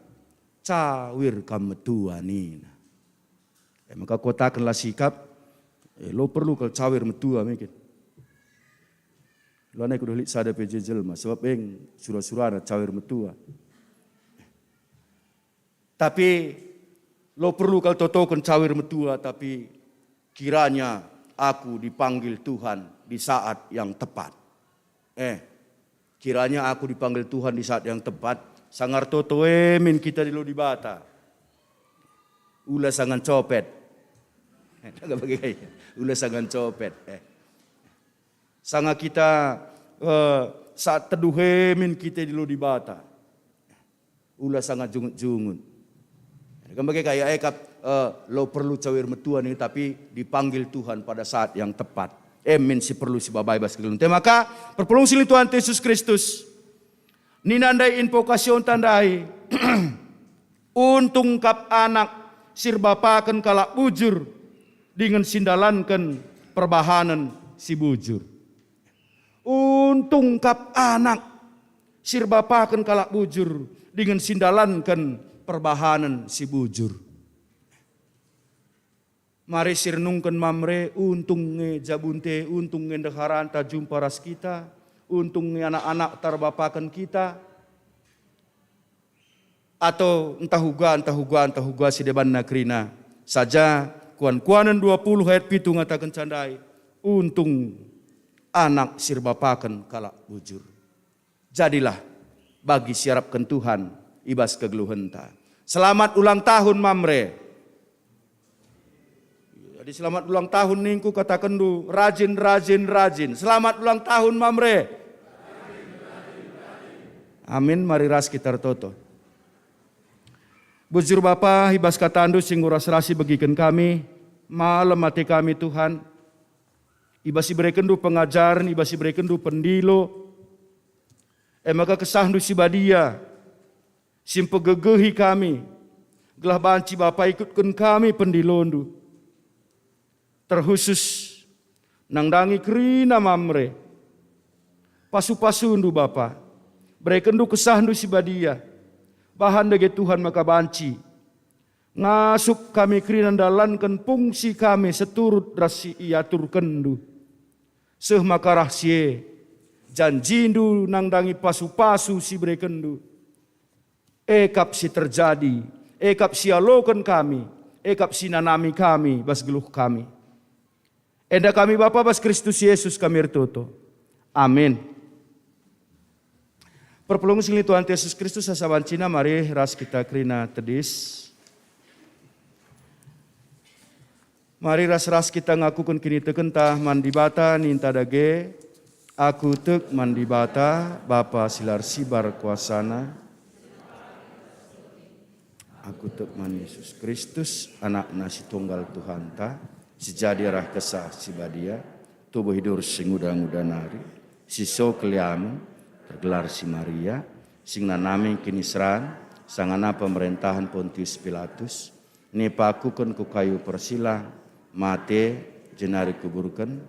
cawir kam metua nina. E maka katakenlah sikap, e, lo perlu kal cawir metua mungkin. Lo nai kudah lit sada pe je jelma, sebab eng sura-surana cawir metua. Tapi lo perlu kal totoken cawir metua, tapi kiranya aku dipanggil Tuhan di saat yang tepat. Eh, kiranya aku dipanggil Tuhan di saat yang tepat, Sanga ertoto e min kita dilo Dibata. Ula sanga ncopet. Ula sanga ncopet. Eh. Sanga kita, eh, saat teduh e min kita dilo Dibata. Ula sanga jungut-jungut. Kan bage kai, eh, kap, eh, lo perlu cawir metua nih, tapi dipanggil Tuhan pada saat yang tepat. Emin si perlu sibabai bas kegeluhen. Tema ka, perpulung si lit Tuhan Yesus Kristus. Nina ndai invokasionta ndai, "Untung kap anak si erbapaken kalak bujur dingen si ndalanken perbahanen si bujur." Untung kap anak si erbapaken kalak bujur dingen si ndalanken perbahanen si bujur. Mari si renungken Mamre, untung nge jabunta, untung nge ndeharanta jumpa ras kita, untung nge anak-anakta erbapaken kita, atau ntah uga, ntah uga, ntah uga si debanna kerina. Saja Kuan-kuanen dua puluh ayat pitu ngatakenca ndai, "Untung anak si erbapaken kalak bujur." Jadilah bagi si arapken Tuhan i bas kegeluhenta. Selamat ulang tahun, Mamre. Jadi, selamat ulang tahun ningku, katakenndu, "Rajin, rajin, rajin." Selamat ulang tahun, Mamre. Amin. Mari ras kita ertoto. Bujur Bapa, i bas katandu si enggo ras-ras ibegiken kami, malem ate kami, Tuhan. I bas iberekenndu pengajaren, i bas iberekenndu pendilo, e maka kesahndu si badia, si mpegegehi kami, gelah banci Bapa ikutken kami pendilondu. Terkhusus nandangi kerina Mamre. Pasu-pasundu Bapa, berekenndu kesahndu si badia. Bahan dage Tuhan maka banci ngasup kami kerina ndalanken fungsi kami seturut ras si iaturkenndu. Seh maka rah si e, janjindu nandangi pasu-pasu si berekenndu. E kap si terjadi, e kap si ialoken kami, e kap si nanami kami bas geluh kami. Enda kami Bapa bas Kristus Yesus kami ertoto. Amin. Perpulung si lit Tuhan Yesus Kristus, asa bancina mari ras kita kerina tedis. Mari ras-ras kita ngakuken kinitekenta man Dibata, ninta dage, "Aku tek man Dibata, Bapa si la ersibar kuasana. Aku tek man Yesus Kristus, Anakna si tunggal Tuhanta, si jadi arah Kesah Si Badia, tubuh idur si nguda-nguda nari, si so keliamen, tergelar si Maria, si ngenanami kiniseran, sangana pemerentahen Pontius Pilatus, nipakuken ku kayu persilang, mate, jenari kuburken,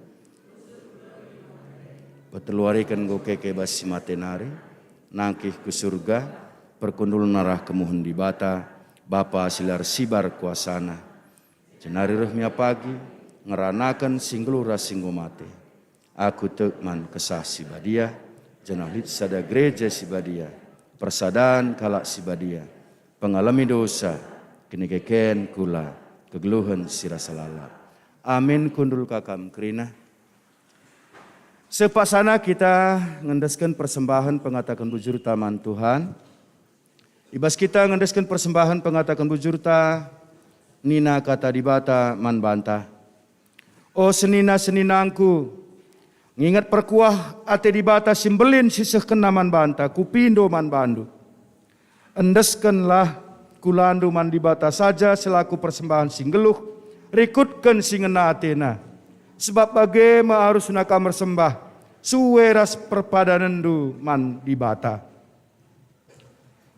peteluariken enggo keke bas si mate nari, nangkih ku Surga, perkundulna arah kemuhen Dibata, Bapa si la ersibar kuasana. Jenari reh mia pagi, ngeranaken si nggeluh ras si enggo mate. Aku tek man Kesah Si Badia, janah lit sada Gereja Si Badia, persadan kalak si badia, pengalemi dosa, kinekeken kula, kegeluhen si rasa lalap." Amin. Kundul ka kam kerina. Sepaksana kita ngendesken persembahen pengataken bujurta man Tuhan. I bas kita ngendesken persembahen pengataken bujurta, nina Kata Dibata man banta, "O senina-seninangku, nginget perkuah ate Dibata si mbelin si sehkenna man banta, kupindo man bandu. Endeskenlah kulandu man Dibata saja selaku persembahen si nggeluh, rikutken si ngena ateNa. Sebab bage me arusna kam ersembah, sue ras perpadanenndu man Dibata."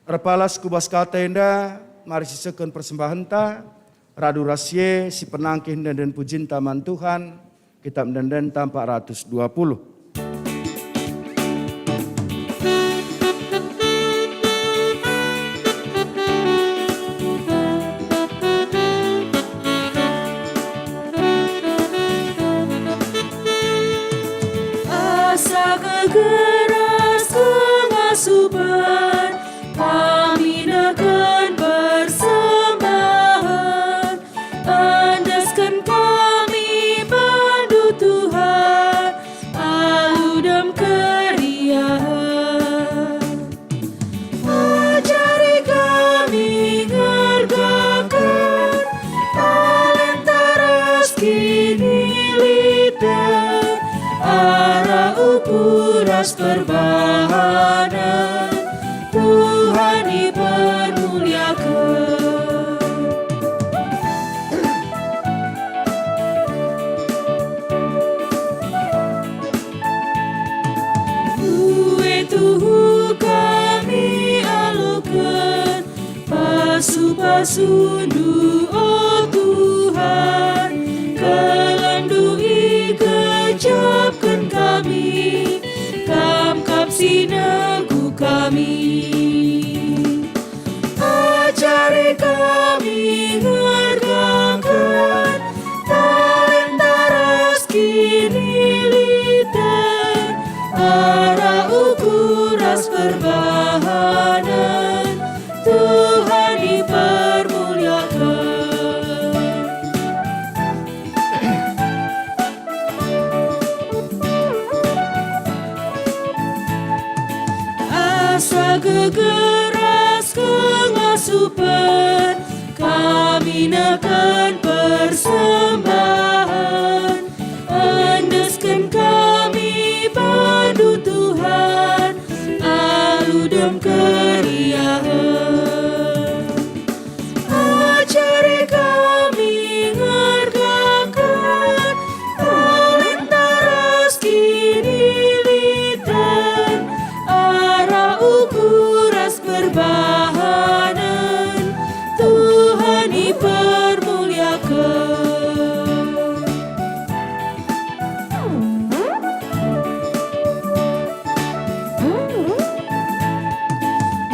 Erpalas ku bas kata enda, mari sisehken persembahenta, radu ras si e sipenangkih ende-enden pujinta man Tuhan, Kitab Ende-endenta empat ratus dua puluh. Asa kegeras kengasupen, kami nehken persembahen, endesken kami bandu Tuhan, perbahanen Tuhan ipermuliaken. Mbue tuhu kami aloken pasu-pasuNdu, o Tuhan, kelengNdu igejapken kami, Kam kap si negu kami. Ajari kami ngergaken talenta ras kiniliten, arah ukur ras perbahanen Tuhan ipermuliaken. Asa gegeh ras kengasupen kami nehken persembahen, endesken kami bandu Tuhan, alu dem keriahen. Ajari kami ngergaken talenta ras kiniliten, arah ukur ras perbahanen Tuhan ipermuliaken.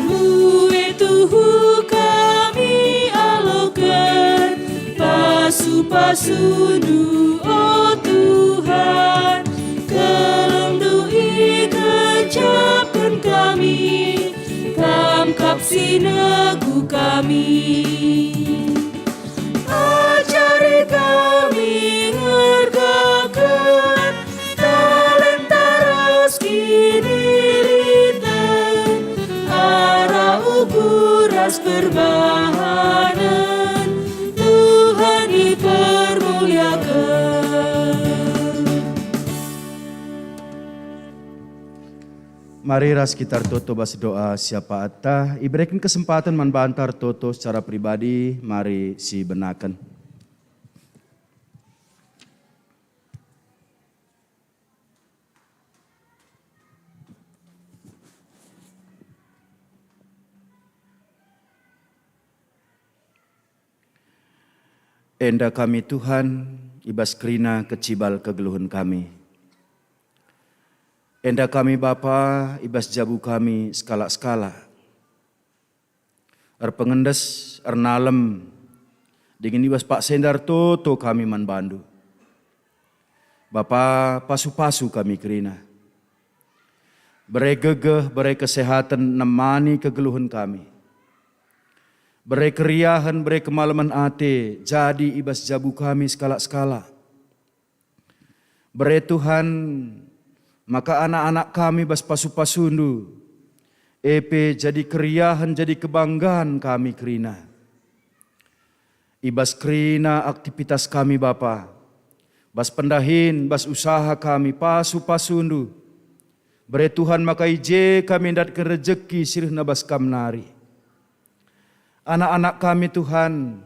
Mbue tuhu kami aloken pasu-pasuNdu, o Tuhan, kelengNdu igejapken kami, Kam kap si negu kami. Ajari kami ngergaken talenta ras kiniliten, arah ukur ras perbahanen Tuhan ipermuliaken. Mari ras kita ertoto bas doa siapaatta, ibereken kesempaten man banta ertoto secara pribadi, mari sibenaken. Enda kami, Tuhan, i bas kerina kecibal kegeluhen kami. Enda kami, Bapa, i bas jabu kami sekalak-sekalak. Erpengendes, ernalem, dingen i bas paksa enda ertoto kami man bandu. Bapa, pasu-pasu kami kerina. Bere gegeh, bere kesehaten nemani kegeluhen kami. Bere keriahen, bere kemalemen ate jadi i bas jabu kami sekalak-sekalak. Bere Tuhan, maka anak-anak kami bas pasu-pasundu, e pe jadi keriahen, jadi kebanggan kami kerina. I bas kerina aktivitas kami, Bapa, bas pendahin, bas usaha kami, pasu-pasundu, bere Tuhan maka i je kami ndatken rejeki si rehna bas Kam nari. Anak-anak kami, Tuhan,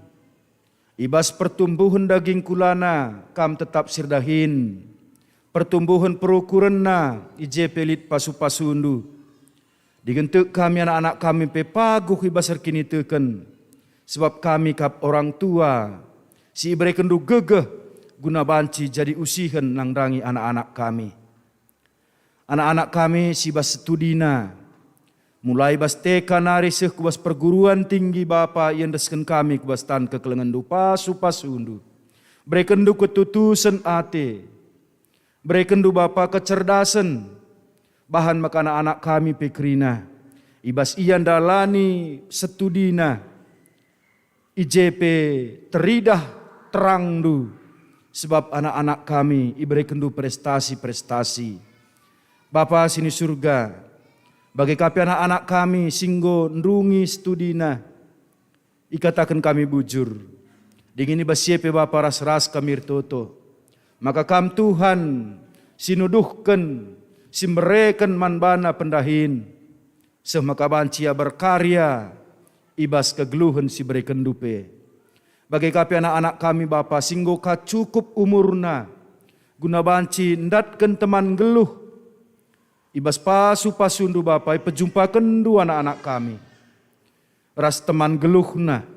i bas pertumbuhen daging kulana Kam tetap si erdahin, pertumbuhen perukurenna i je pe lit pasu-pasundu. Dingen tek kami anak-anak kami pe paguh i bas erkiniteken, sebab kami kap orang tua si iberekenndu gegeh guna banci jadi usihen nandangi anak-anak kami. Anak-anak kami si bas studina, mulai bas T K nari seh ku bas perguruan tinggi, Bapa, iendesken kami ku bas tan kekelengenndu, pasu-pasundu. Berekenndu ketutusen ate, berekenndu, Bapa, kecerdasen, bahan maka anak-anak kami pe kerina, i bas ia ndalani studina, i je pe teridah terangndu, sebab anak-anak kami iberekenndu prestasi-prestasi. Bapa si ni Surga, bage ka pe anak-anak kami si enggo ndungi studina, ikataken kami bujur, dingen i bas si e pe, Bapa, ras-ras kami ertoto. Maka Kam, Tuhan, si nuduhken, si mbereken man bana pendahin, seh maka banci ia berkarya i bas kegeluhen si berekenndu pe. Bage ka pe anak-anak kami, Bapa, si enggo ka cukup umurna, guna banci ndatken teman nggeluh. I bas pasu-pasundu, Bapa, ipejumpa-kenndu anak-anak kami ras teman nggeluhna.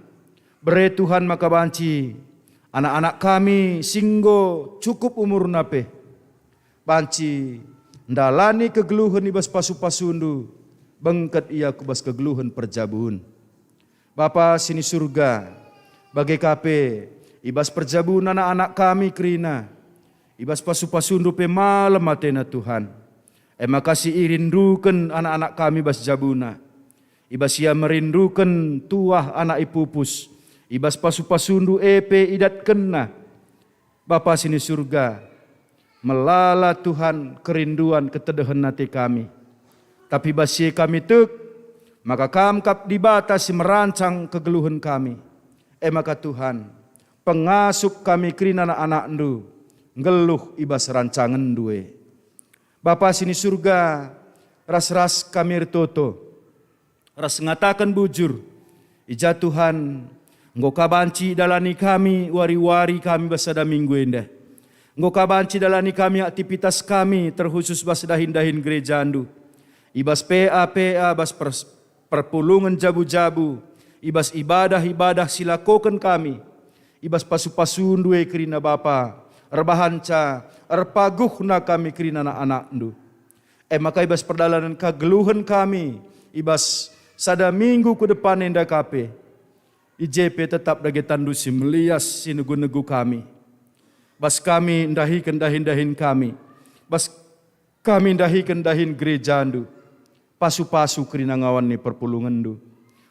Bere Tuhan maka banci anak-anak kami si enggo cukup umurna pe banci ndalani kegeluhen i bas pasu-pasundu, bengket ia ku bas kegeluhen perjabun. Bapa si ni Surga, bage ka pe i bas perjabun anak-anak kami kerina, i bas pasu-pasundu pe malem atena Tuhan. E maka si irinduken anak-anak kami bas jabuna, i bas ia merinduken tuah anak ipupus, i bas pasu-pasundu e pe idatkenna. Bapa si ni Surga, melala Tuhan kerinduan ketedehen ate kami. Tapi bas si e kami tek maka Kam kap Dibata si merancang kegeluhen kami. E maka Tuhan, pengasup kami kerina anak-anakNdu nggeluh i bas rancangenndu e. Bapa si ni Surga, ras-ras kami ertoto, ras ngataken bujur, i ja Tuhan, enggo ka banci idalani kami wari-wari kami bas sada minggu enda. Enggo ka banci idalani kami aktivitas kami terkhusus bas dahin-dahin gerejaNdu. I bas P A P A, bas pers-, perpulungen jabu-jabu, i bas ibadah-ibadah si lakoken kami, i bas pasu-pasuNdu e kerina Bapa, erbahanca erpaguhna kami kerina anak-anakNdu. E maka i bas perdalanen kegeluhen kami, i bas sada minggu ku depan enda ka pe, i je pe tetap dage tanNdu si melias si negu-negu kami. Bas kami ndahiken dahin-dahin kami, bas kami ndahiken dahin gerejaNdu, pasu-pasu kerina ngawan ni perpulungenNdu.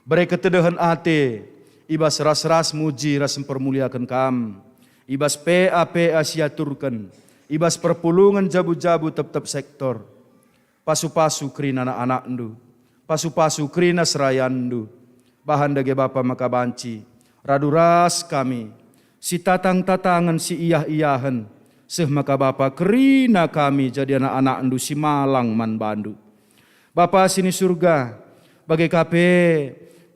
Bere ketedehen ate, i bas ras-ras muji ras mpermuliaken Kam, i bas P A P A si aturken, i bas perpulungen jabu-jabu tep-tep sektor. Pasu-pasu kerina anak-anakNdu, pasu-pasu kerina serayanNdu. Bahan dage Bapa maka banci radu ras kami, si tatang-tatangen, si iyah-iyahen, seh maka Bapa kerina kami jadi anak-anakNdu si malang man bandu. Bapa si ni Surga, bage ka pe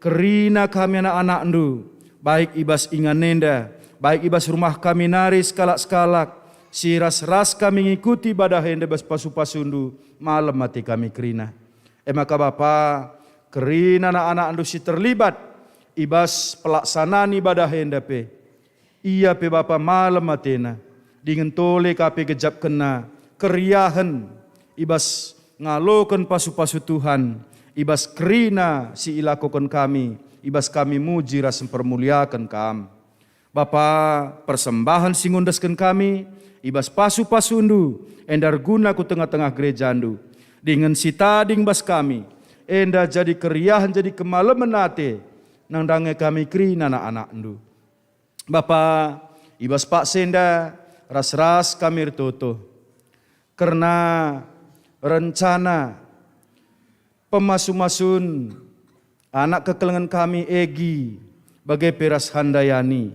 kerina kami anak-anakNdu, baik i bas ingan enda, baik i bas rumah kami nari sekalak-sekalak, si ras-ras kami ngikuti ibadah enda bas pasu-pasuNdu, malem ate kami kerina. E maka Bapa, kerina anak-anakNdu si terlibat i bas pelaksanaan ibadah enda pe, ia pe Bapa malem atena, dingen tole ka pe gejapkenna keriahen i bas ngaloken pasu-pasu Tuhan, i bas kerina si ilakoken kami, i bas kami muji ras mpermuliaken Kam. Bapa, persembahen si ngundesken kami i bas pasu-pasuNdu enda erguna ku tengah-tengah gerejaNdu, dingen si tading bas kami enda jadi keriahen, jadi kemalemen ate nandangi kami kerina anak-anakNdu. Bapa, i bas paksa enda ras-ras kami ertoto kerna rencana pemasu-masun anak kekelengen kami Egi, bage pe ras Handayani.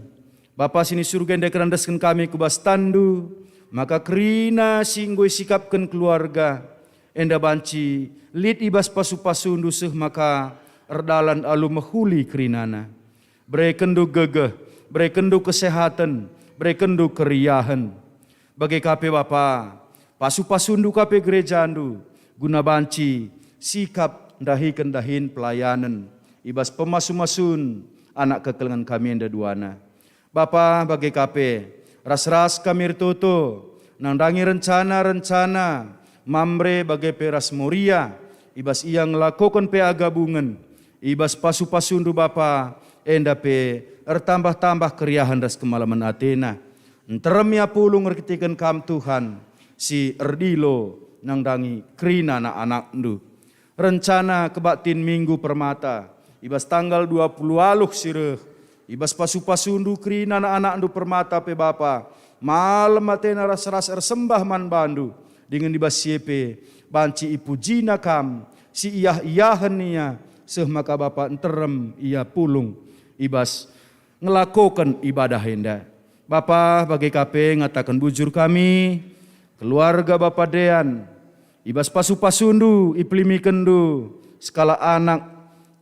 Bapa si ni Surga, enda kerandesken kami ku bas tanNdu, maka kerina si enggo isikapken keluarga enda banci lit i bas pasu-pasuNdu seh maka erdalan alu mehuli kerinana. BerekenNdu gegeh, berekenNdu kesehaten, berekenNdu keriahen. Bage ka pe Bapa, pasu-pasuNdu ka pe gerejaNdu, guna banci sikap ndahiken dahin pelayanen i bas pemasu-masun anak kekelengen kami enda duana. Bapa, bage ka pe, ras-ras kami ertoto nandangi rencana-rencana Mamre bage pe ras Moria, i bas ia ngelakoken P A gabungen, i bas pasu-pasuNdu Bapa, enda pe ertambah-tambah keriahen ras kemalemen atena. Nterem ia pulung erkiteken Kam Tuhan, si erdilo nandangi kerina anak-anakNdu. Rencana kebaktin Minggu Permata, i bas tanggal dua puluh waluh si reh, i bas pasu-pasuNdu kerina anak-anakNdu Permata pe Bapa, malem atena ras-ras ersembah man baNdu, dingen i bas si e pe banci ipujina Kam, si iah-iahen ia, seh maka Bapa nterem ia pulung i bas ngelakoken ibadah enda. Bapa, bage ka pe ngataken bujur kami, keluarga Bapa Dean, I bas pasu-pasundu ipelimikenndu sekalak anak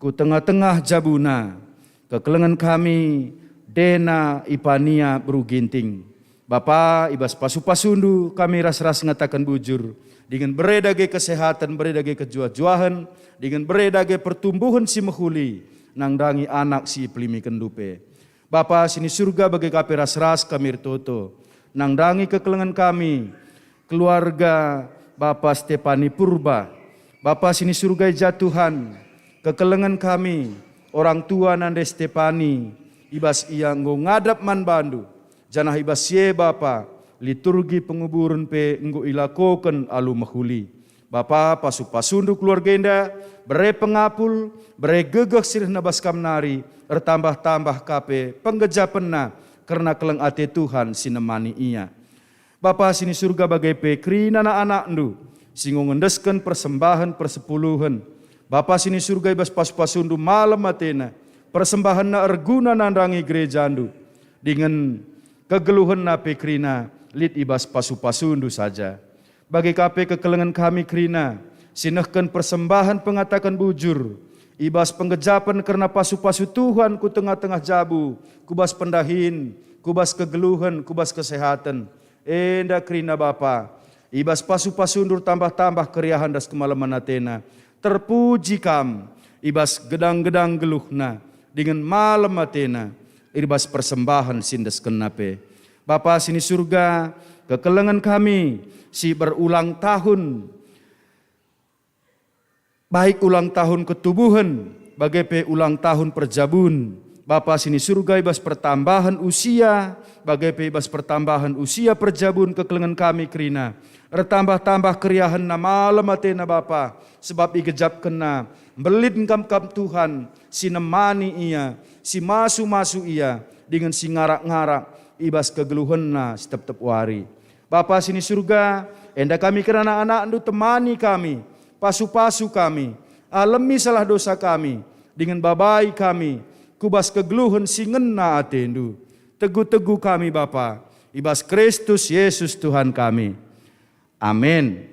ku tengah-tengah jabuna. Kekelengen kami, Dena Ipania beru Ginting. Bapa, i bas pasu-pasundu kami ras-ras ngataken bujur, dingen bere dage kesehaten, bere dage kejuah-juahen, dingen bere dage pertumbuhen si mehuli nandangi anak si ipelimikenndu pe. Bapa si ni Surga, bage ka pe ras-ras kami ertoto nandangi kekelengen kami, keluarga Bapa Stepani Purba. Bapa si ni Surga, i ja Tuhan, kekelengen kami, orang tua nande Stepani, i bas ia enggo ngadap man bandu, janah i bas si e Bapa, liturgi penguburen pe enggo ilakoken alu mehuli. Bapa, pasu-pasundu keluarga enda, bere pengapul, bere gegeh si rehna bas kam nari, ertambah-tambah ka pe penggejapenna kerna keleng ate Tuhan si nemani ia. Bapa si ni Surga, bage pe kerina anak-anakndu si enggo ngendesken persembahen persepuluhen. Bapa si ni Surga, i bas pasu-pasundu malem atena, persembahenna erguna nandangi gerejandu, dingen kegeluhenna pe kerina lit i bas pasu-pasundu saja. Bage ka pe kekelengen kami kerina, si nehken persembahen pengataken bujur, i bas penggejapen kerna pasu-pasu Tuhan ku tengah-tengah jabu, ku bas pendahin, ku bas kegeluhen, ku bas kesehaten. Enda kerina Bapa, i bas pasu-pasundu ertambah-tambah keriahen ras kemalemen atena. Terpuji Kam i bas gedang-gedang geluhna, dingen malem atena i bas persembahen si endeskenna pe. Bapa si ni Surga, kekelengen kami si berulang tahun, baik ulang tahun ketubuhen, bage pe ulang tahun perjabun. Bapa si ni Surga, i bas pertambahen usia, bage pe i bas pertambahen usia perjabun kekelengen kami kerina. Ertambah-tambah keriahenna malem atena Bapa, sebab igejapkenna mbelin Kam, Kam Tuhan, si nemani ia, si masu-masu ia, dingen si ngarak-ngarak i bas kegeluhenna si tep-tep wari. Bapa si ni Surga, enda kami kerina anak-anakNdu, temani kami, pasu-pasu kami, alemi salah dosa kami, dingen babai kami ku bas kegeluhen si ngena ateNdu. Tegu-tegu kami Bapa, i bas Kristus Yesus Tuhan kami. Amin.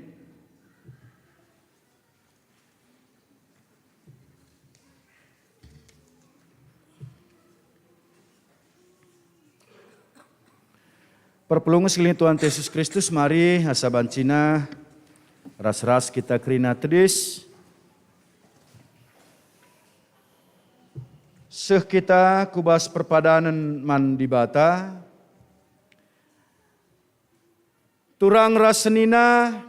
Perpulungen sekalian Tuhan Yesus Kristus, mari asa bancina ras-ras kita kerina tedis. Seh kita ku bas perpadanen man Dibata. Turang ras senina,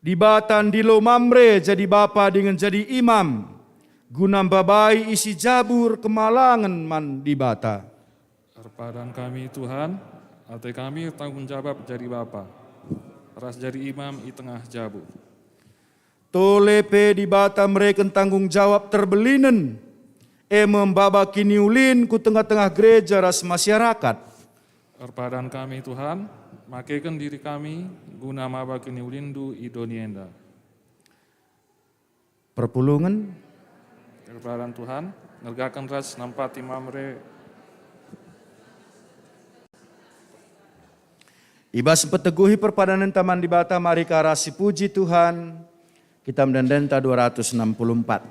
Dibata ndilo Mamre jadi bapa dingen jadi imam, guna mbabai isi jabu erkemalangen man Dibata. Erpadan kami, Tuhan, ate kami ertanggung jawab jadi bapa, ras jadi imam i tengah jabu. Tole pe Dibata mereken tanggung jawab terbelinen, e me maba kiniulin ku tengah-tengah gereja ras masyarakat. Erpadan kami, Tuhan, makeken diri kami guna maba kiniulinNdu i doni enda. Perpulungen. Erpadan, Tuhan, ngergaken ras nampati Mamre. I bas mpeteguhi perpadanenta man Dibata, mari ka ras sipuji Tuhan, Kitab Ende-endenta dua ratus enam puluh empat.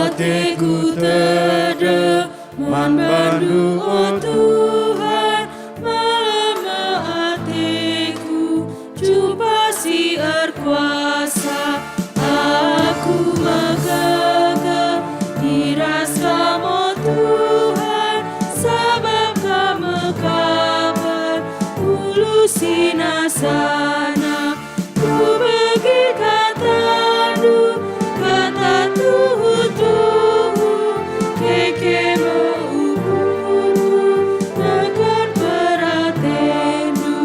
Ateku tedeh man bandu, o Tuhan, malem me ateku, Jumpa si erkuasa. Aku megegeh i ras Kam, o Tuhan, sabap Kam me kabar ulu sinasana. Kubegi kataNdu, kata tuhu-tuhu, keke me ukurku, neken peratenNdu.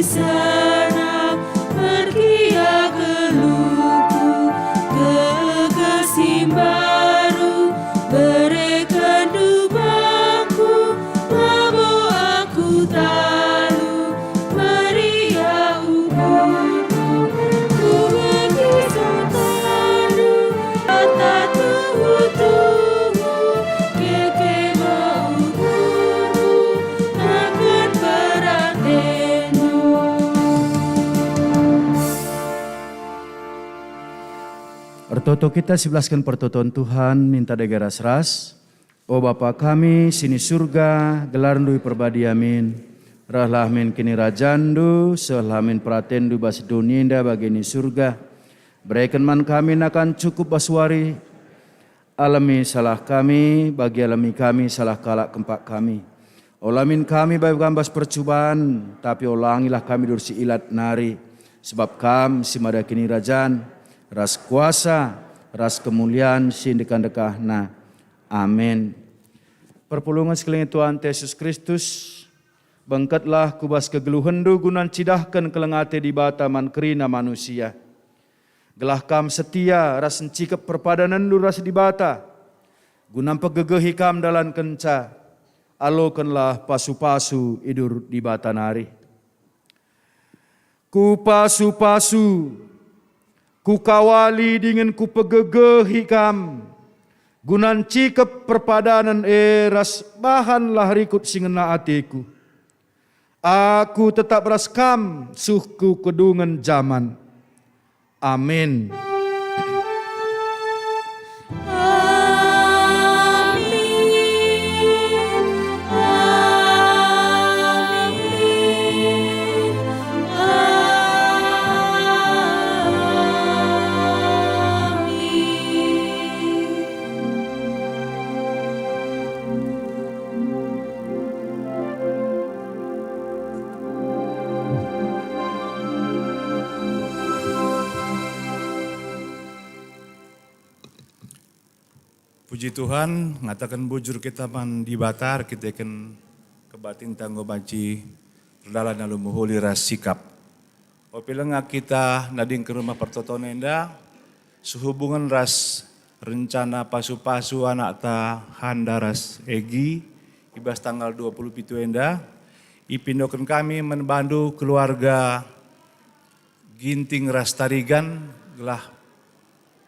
Sana merkia geluhku, kekasih baru berekenndu bangku, labo aku talu, meriah ukurku, ku begi sotandu, kata tuhu-tuhu, keke me ukurku, akan peratenNdu. Ertoto kita sibelasken pertoton Tuhan, ninta dage ras-ras. O Bapa kami si ni Surga, gelarNdu iperbadia min. Rehlah min kinirajanNdu, sehlah min peratenNdu bas doni enda bagi ni Surga. Bereken man kami nakan cukup bas wari. Alemi salah kami, bagi alemi kami salah kalak kempak kami. Ola min kami bae kam bas percuban, tapi olangilah kami dur si ilat nari, sebab Kam si mada kinirajan, ras kuasa, ras kemulian si ndekah-ndekahna. Amin. Perpulungen si kelengi Tuhan Yesus Kristus, bengketlah ku bas kegeluhenNdu guna ncidahken keleng ate Dibata man kerina manusia. Gelah kam setia ras ncikep perpadanenndu ras Dibata, guna mpegegehi kam dalankenca, alokenlah pasu-pasu idur Dibata nari. Kupasu-pasu, kukawali dingen kupegegehi kam, guna ncikep perpadanen e ras bahanlah rikut si ngena ateku. Aku tetap ras kam seh ku kedungen jaman. Amin. Puji Tuhan, ngataken bujur kita man Dibata erkiteken kebatinta enggo banci erdalan alu mehuli ras sikap. Ope langa kita nadingken rumah pertoton enda, sehubungen ras rencana pasu-pasu anakta Handa ras Egi i bas tanggal dua puluh pitu enda, ipindoken kami man bandu keluarga Ginting ras Tarigan gelah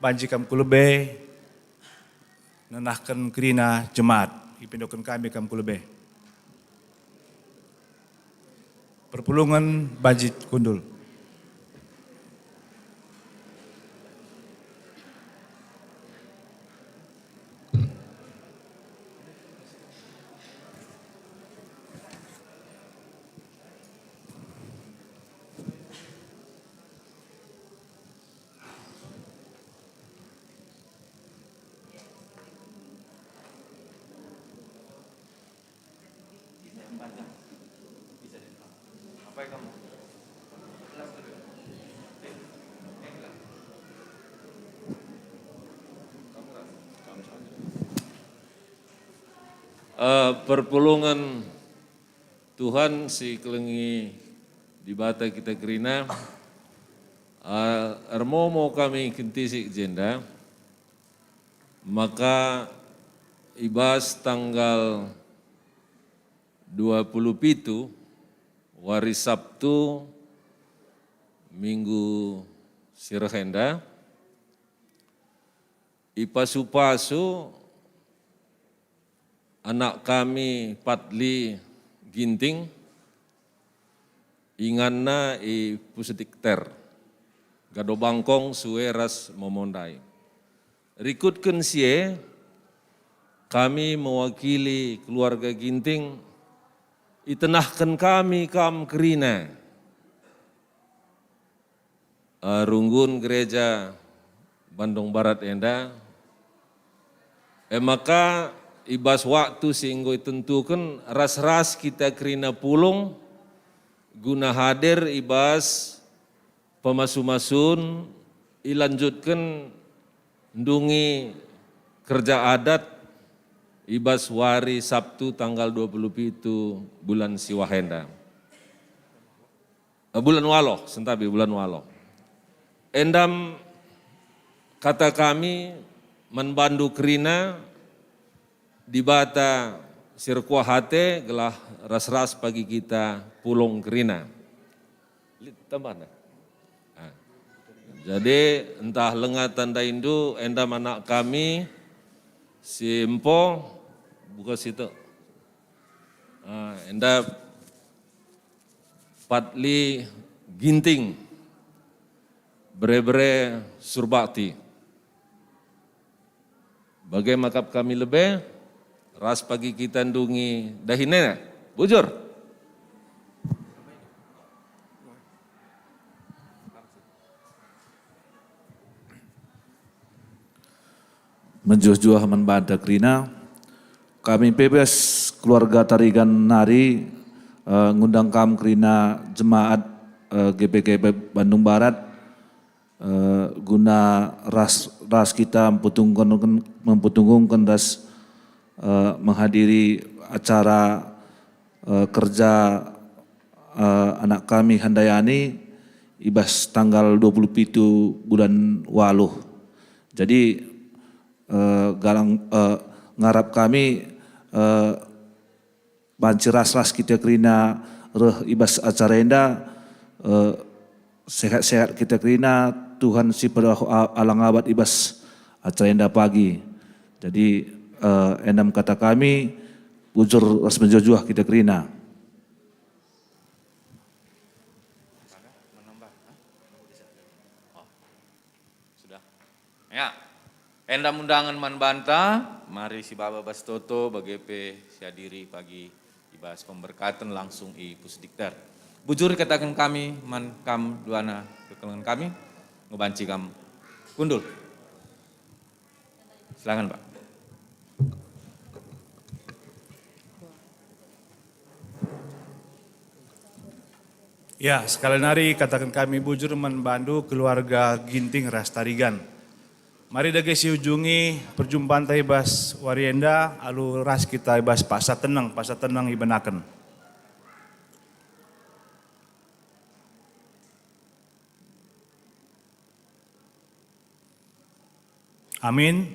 banci kam ku lebe nenahken kerina jemaat. Ipindoken kami kam ku lebe. Perpulungen banci kundul. Eh, perpulungen Tuhan si kelengi Dibata kita kerina, eh, ermomo kami kentisik jenda, maka i bas tanggal dua puluh pitu wari Sabtu minggu si reh enda, ipasu-pasu anak kami Patli Ginting, inganna i Pusetikter, Gado Bangkong, sue ras Momondai. Rikutken si e, kami mewakili keluarga Ginting, itenahken kami kam kerina, eh, runggun gereja Bandung Barat enda. E maka, i bas waktu si enggo itentuken, ras-ras kita kerina pulung guna hadir i bas pemasu-masun, ilanjutken ndungi kerja adat i bas wari Sabtu tanggal dua puluh pitu bulan si wah enda. Eh, bulan Waloh, sentabi bulan Waloh. Endam kata kami man bandu kerina, Dibata si erkuah ate gelah ras-ras pagi kita pulung kerina. Lit tambahna. Ah. Jadi, ntah lenga tandaindu, enda anak kami si empo, buka situ. Ah, enda Patli Ginting, bere-bere Surbakti. Bage maka kami lebe, ras pagi kita ndungi dahin enda. Bujur. Mejuah-juah man banta kerina. Kami pe bas keluarga Tarigan nari, eh, ngundang kam kerina jemaat, eh, G P K P Bandung Barat, eh, guna ras, ras kita mempetungkun-, mempetunggungken ras, eh, menghadiri acara, eh, kerja, eh, anak kami Handayani i bas tanggal dua puluh pitu bulan Waluh. Jadi, eh, galang, eh, ngarap kami, eh, banci ras-ras kita kerina reh i bas acara enda, eh, sehat-sehat kita kerina, Tuhan si pedahu a-, alang abat i bas acara enda pagi. Jadi, eh, endam kata kami, bujur ras mejuah-juah kita kerina. Sudah. Ya. Endam undangen man banta, mari sibaba bas toto, bage pe siadiri pagi i bas pemberkaten langsung i Pusdikter. Bujur kataken kami man kam duana kekelengen kami, ngebanci kam kundul. Silakan, Pak. Ya, sekali nari kataken kami bujur man bandu keluarga Ginting ras Tarigan. Mari dage siujungi perjumpanta i bas wari enda, alu ras kita i bas paksa teneng, paksa teneng ibenaken. Amin.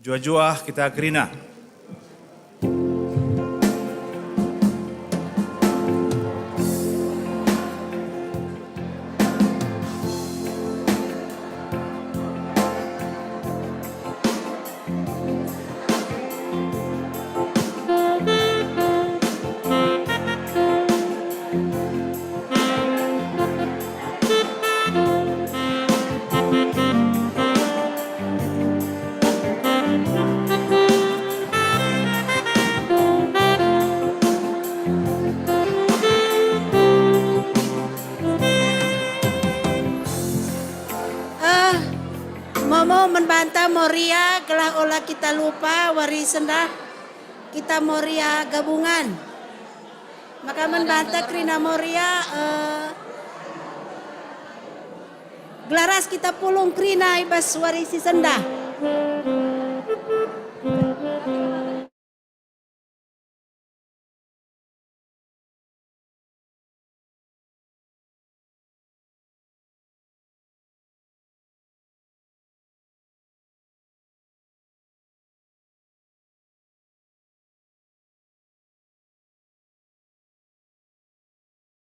Juah-juah kita kerina. Eh, momo man banta Moria, gelah ola kita lupa wari sendah kita Moria gabungan. Maka man banta kerina Moria, eh, gelah ras kita pulung kerina i bas wari si sendah.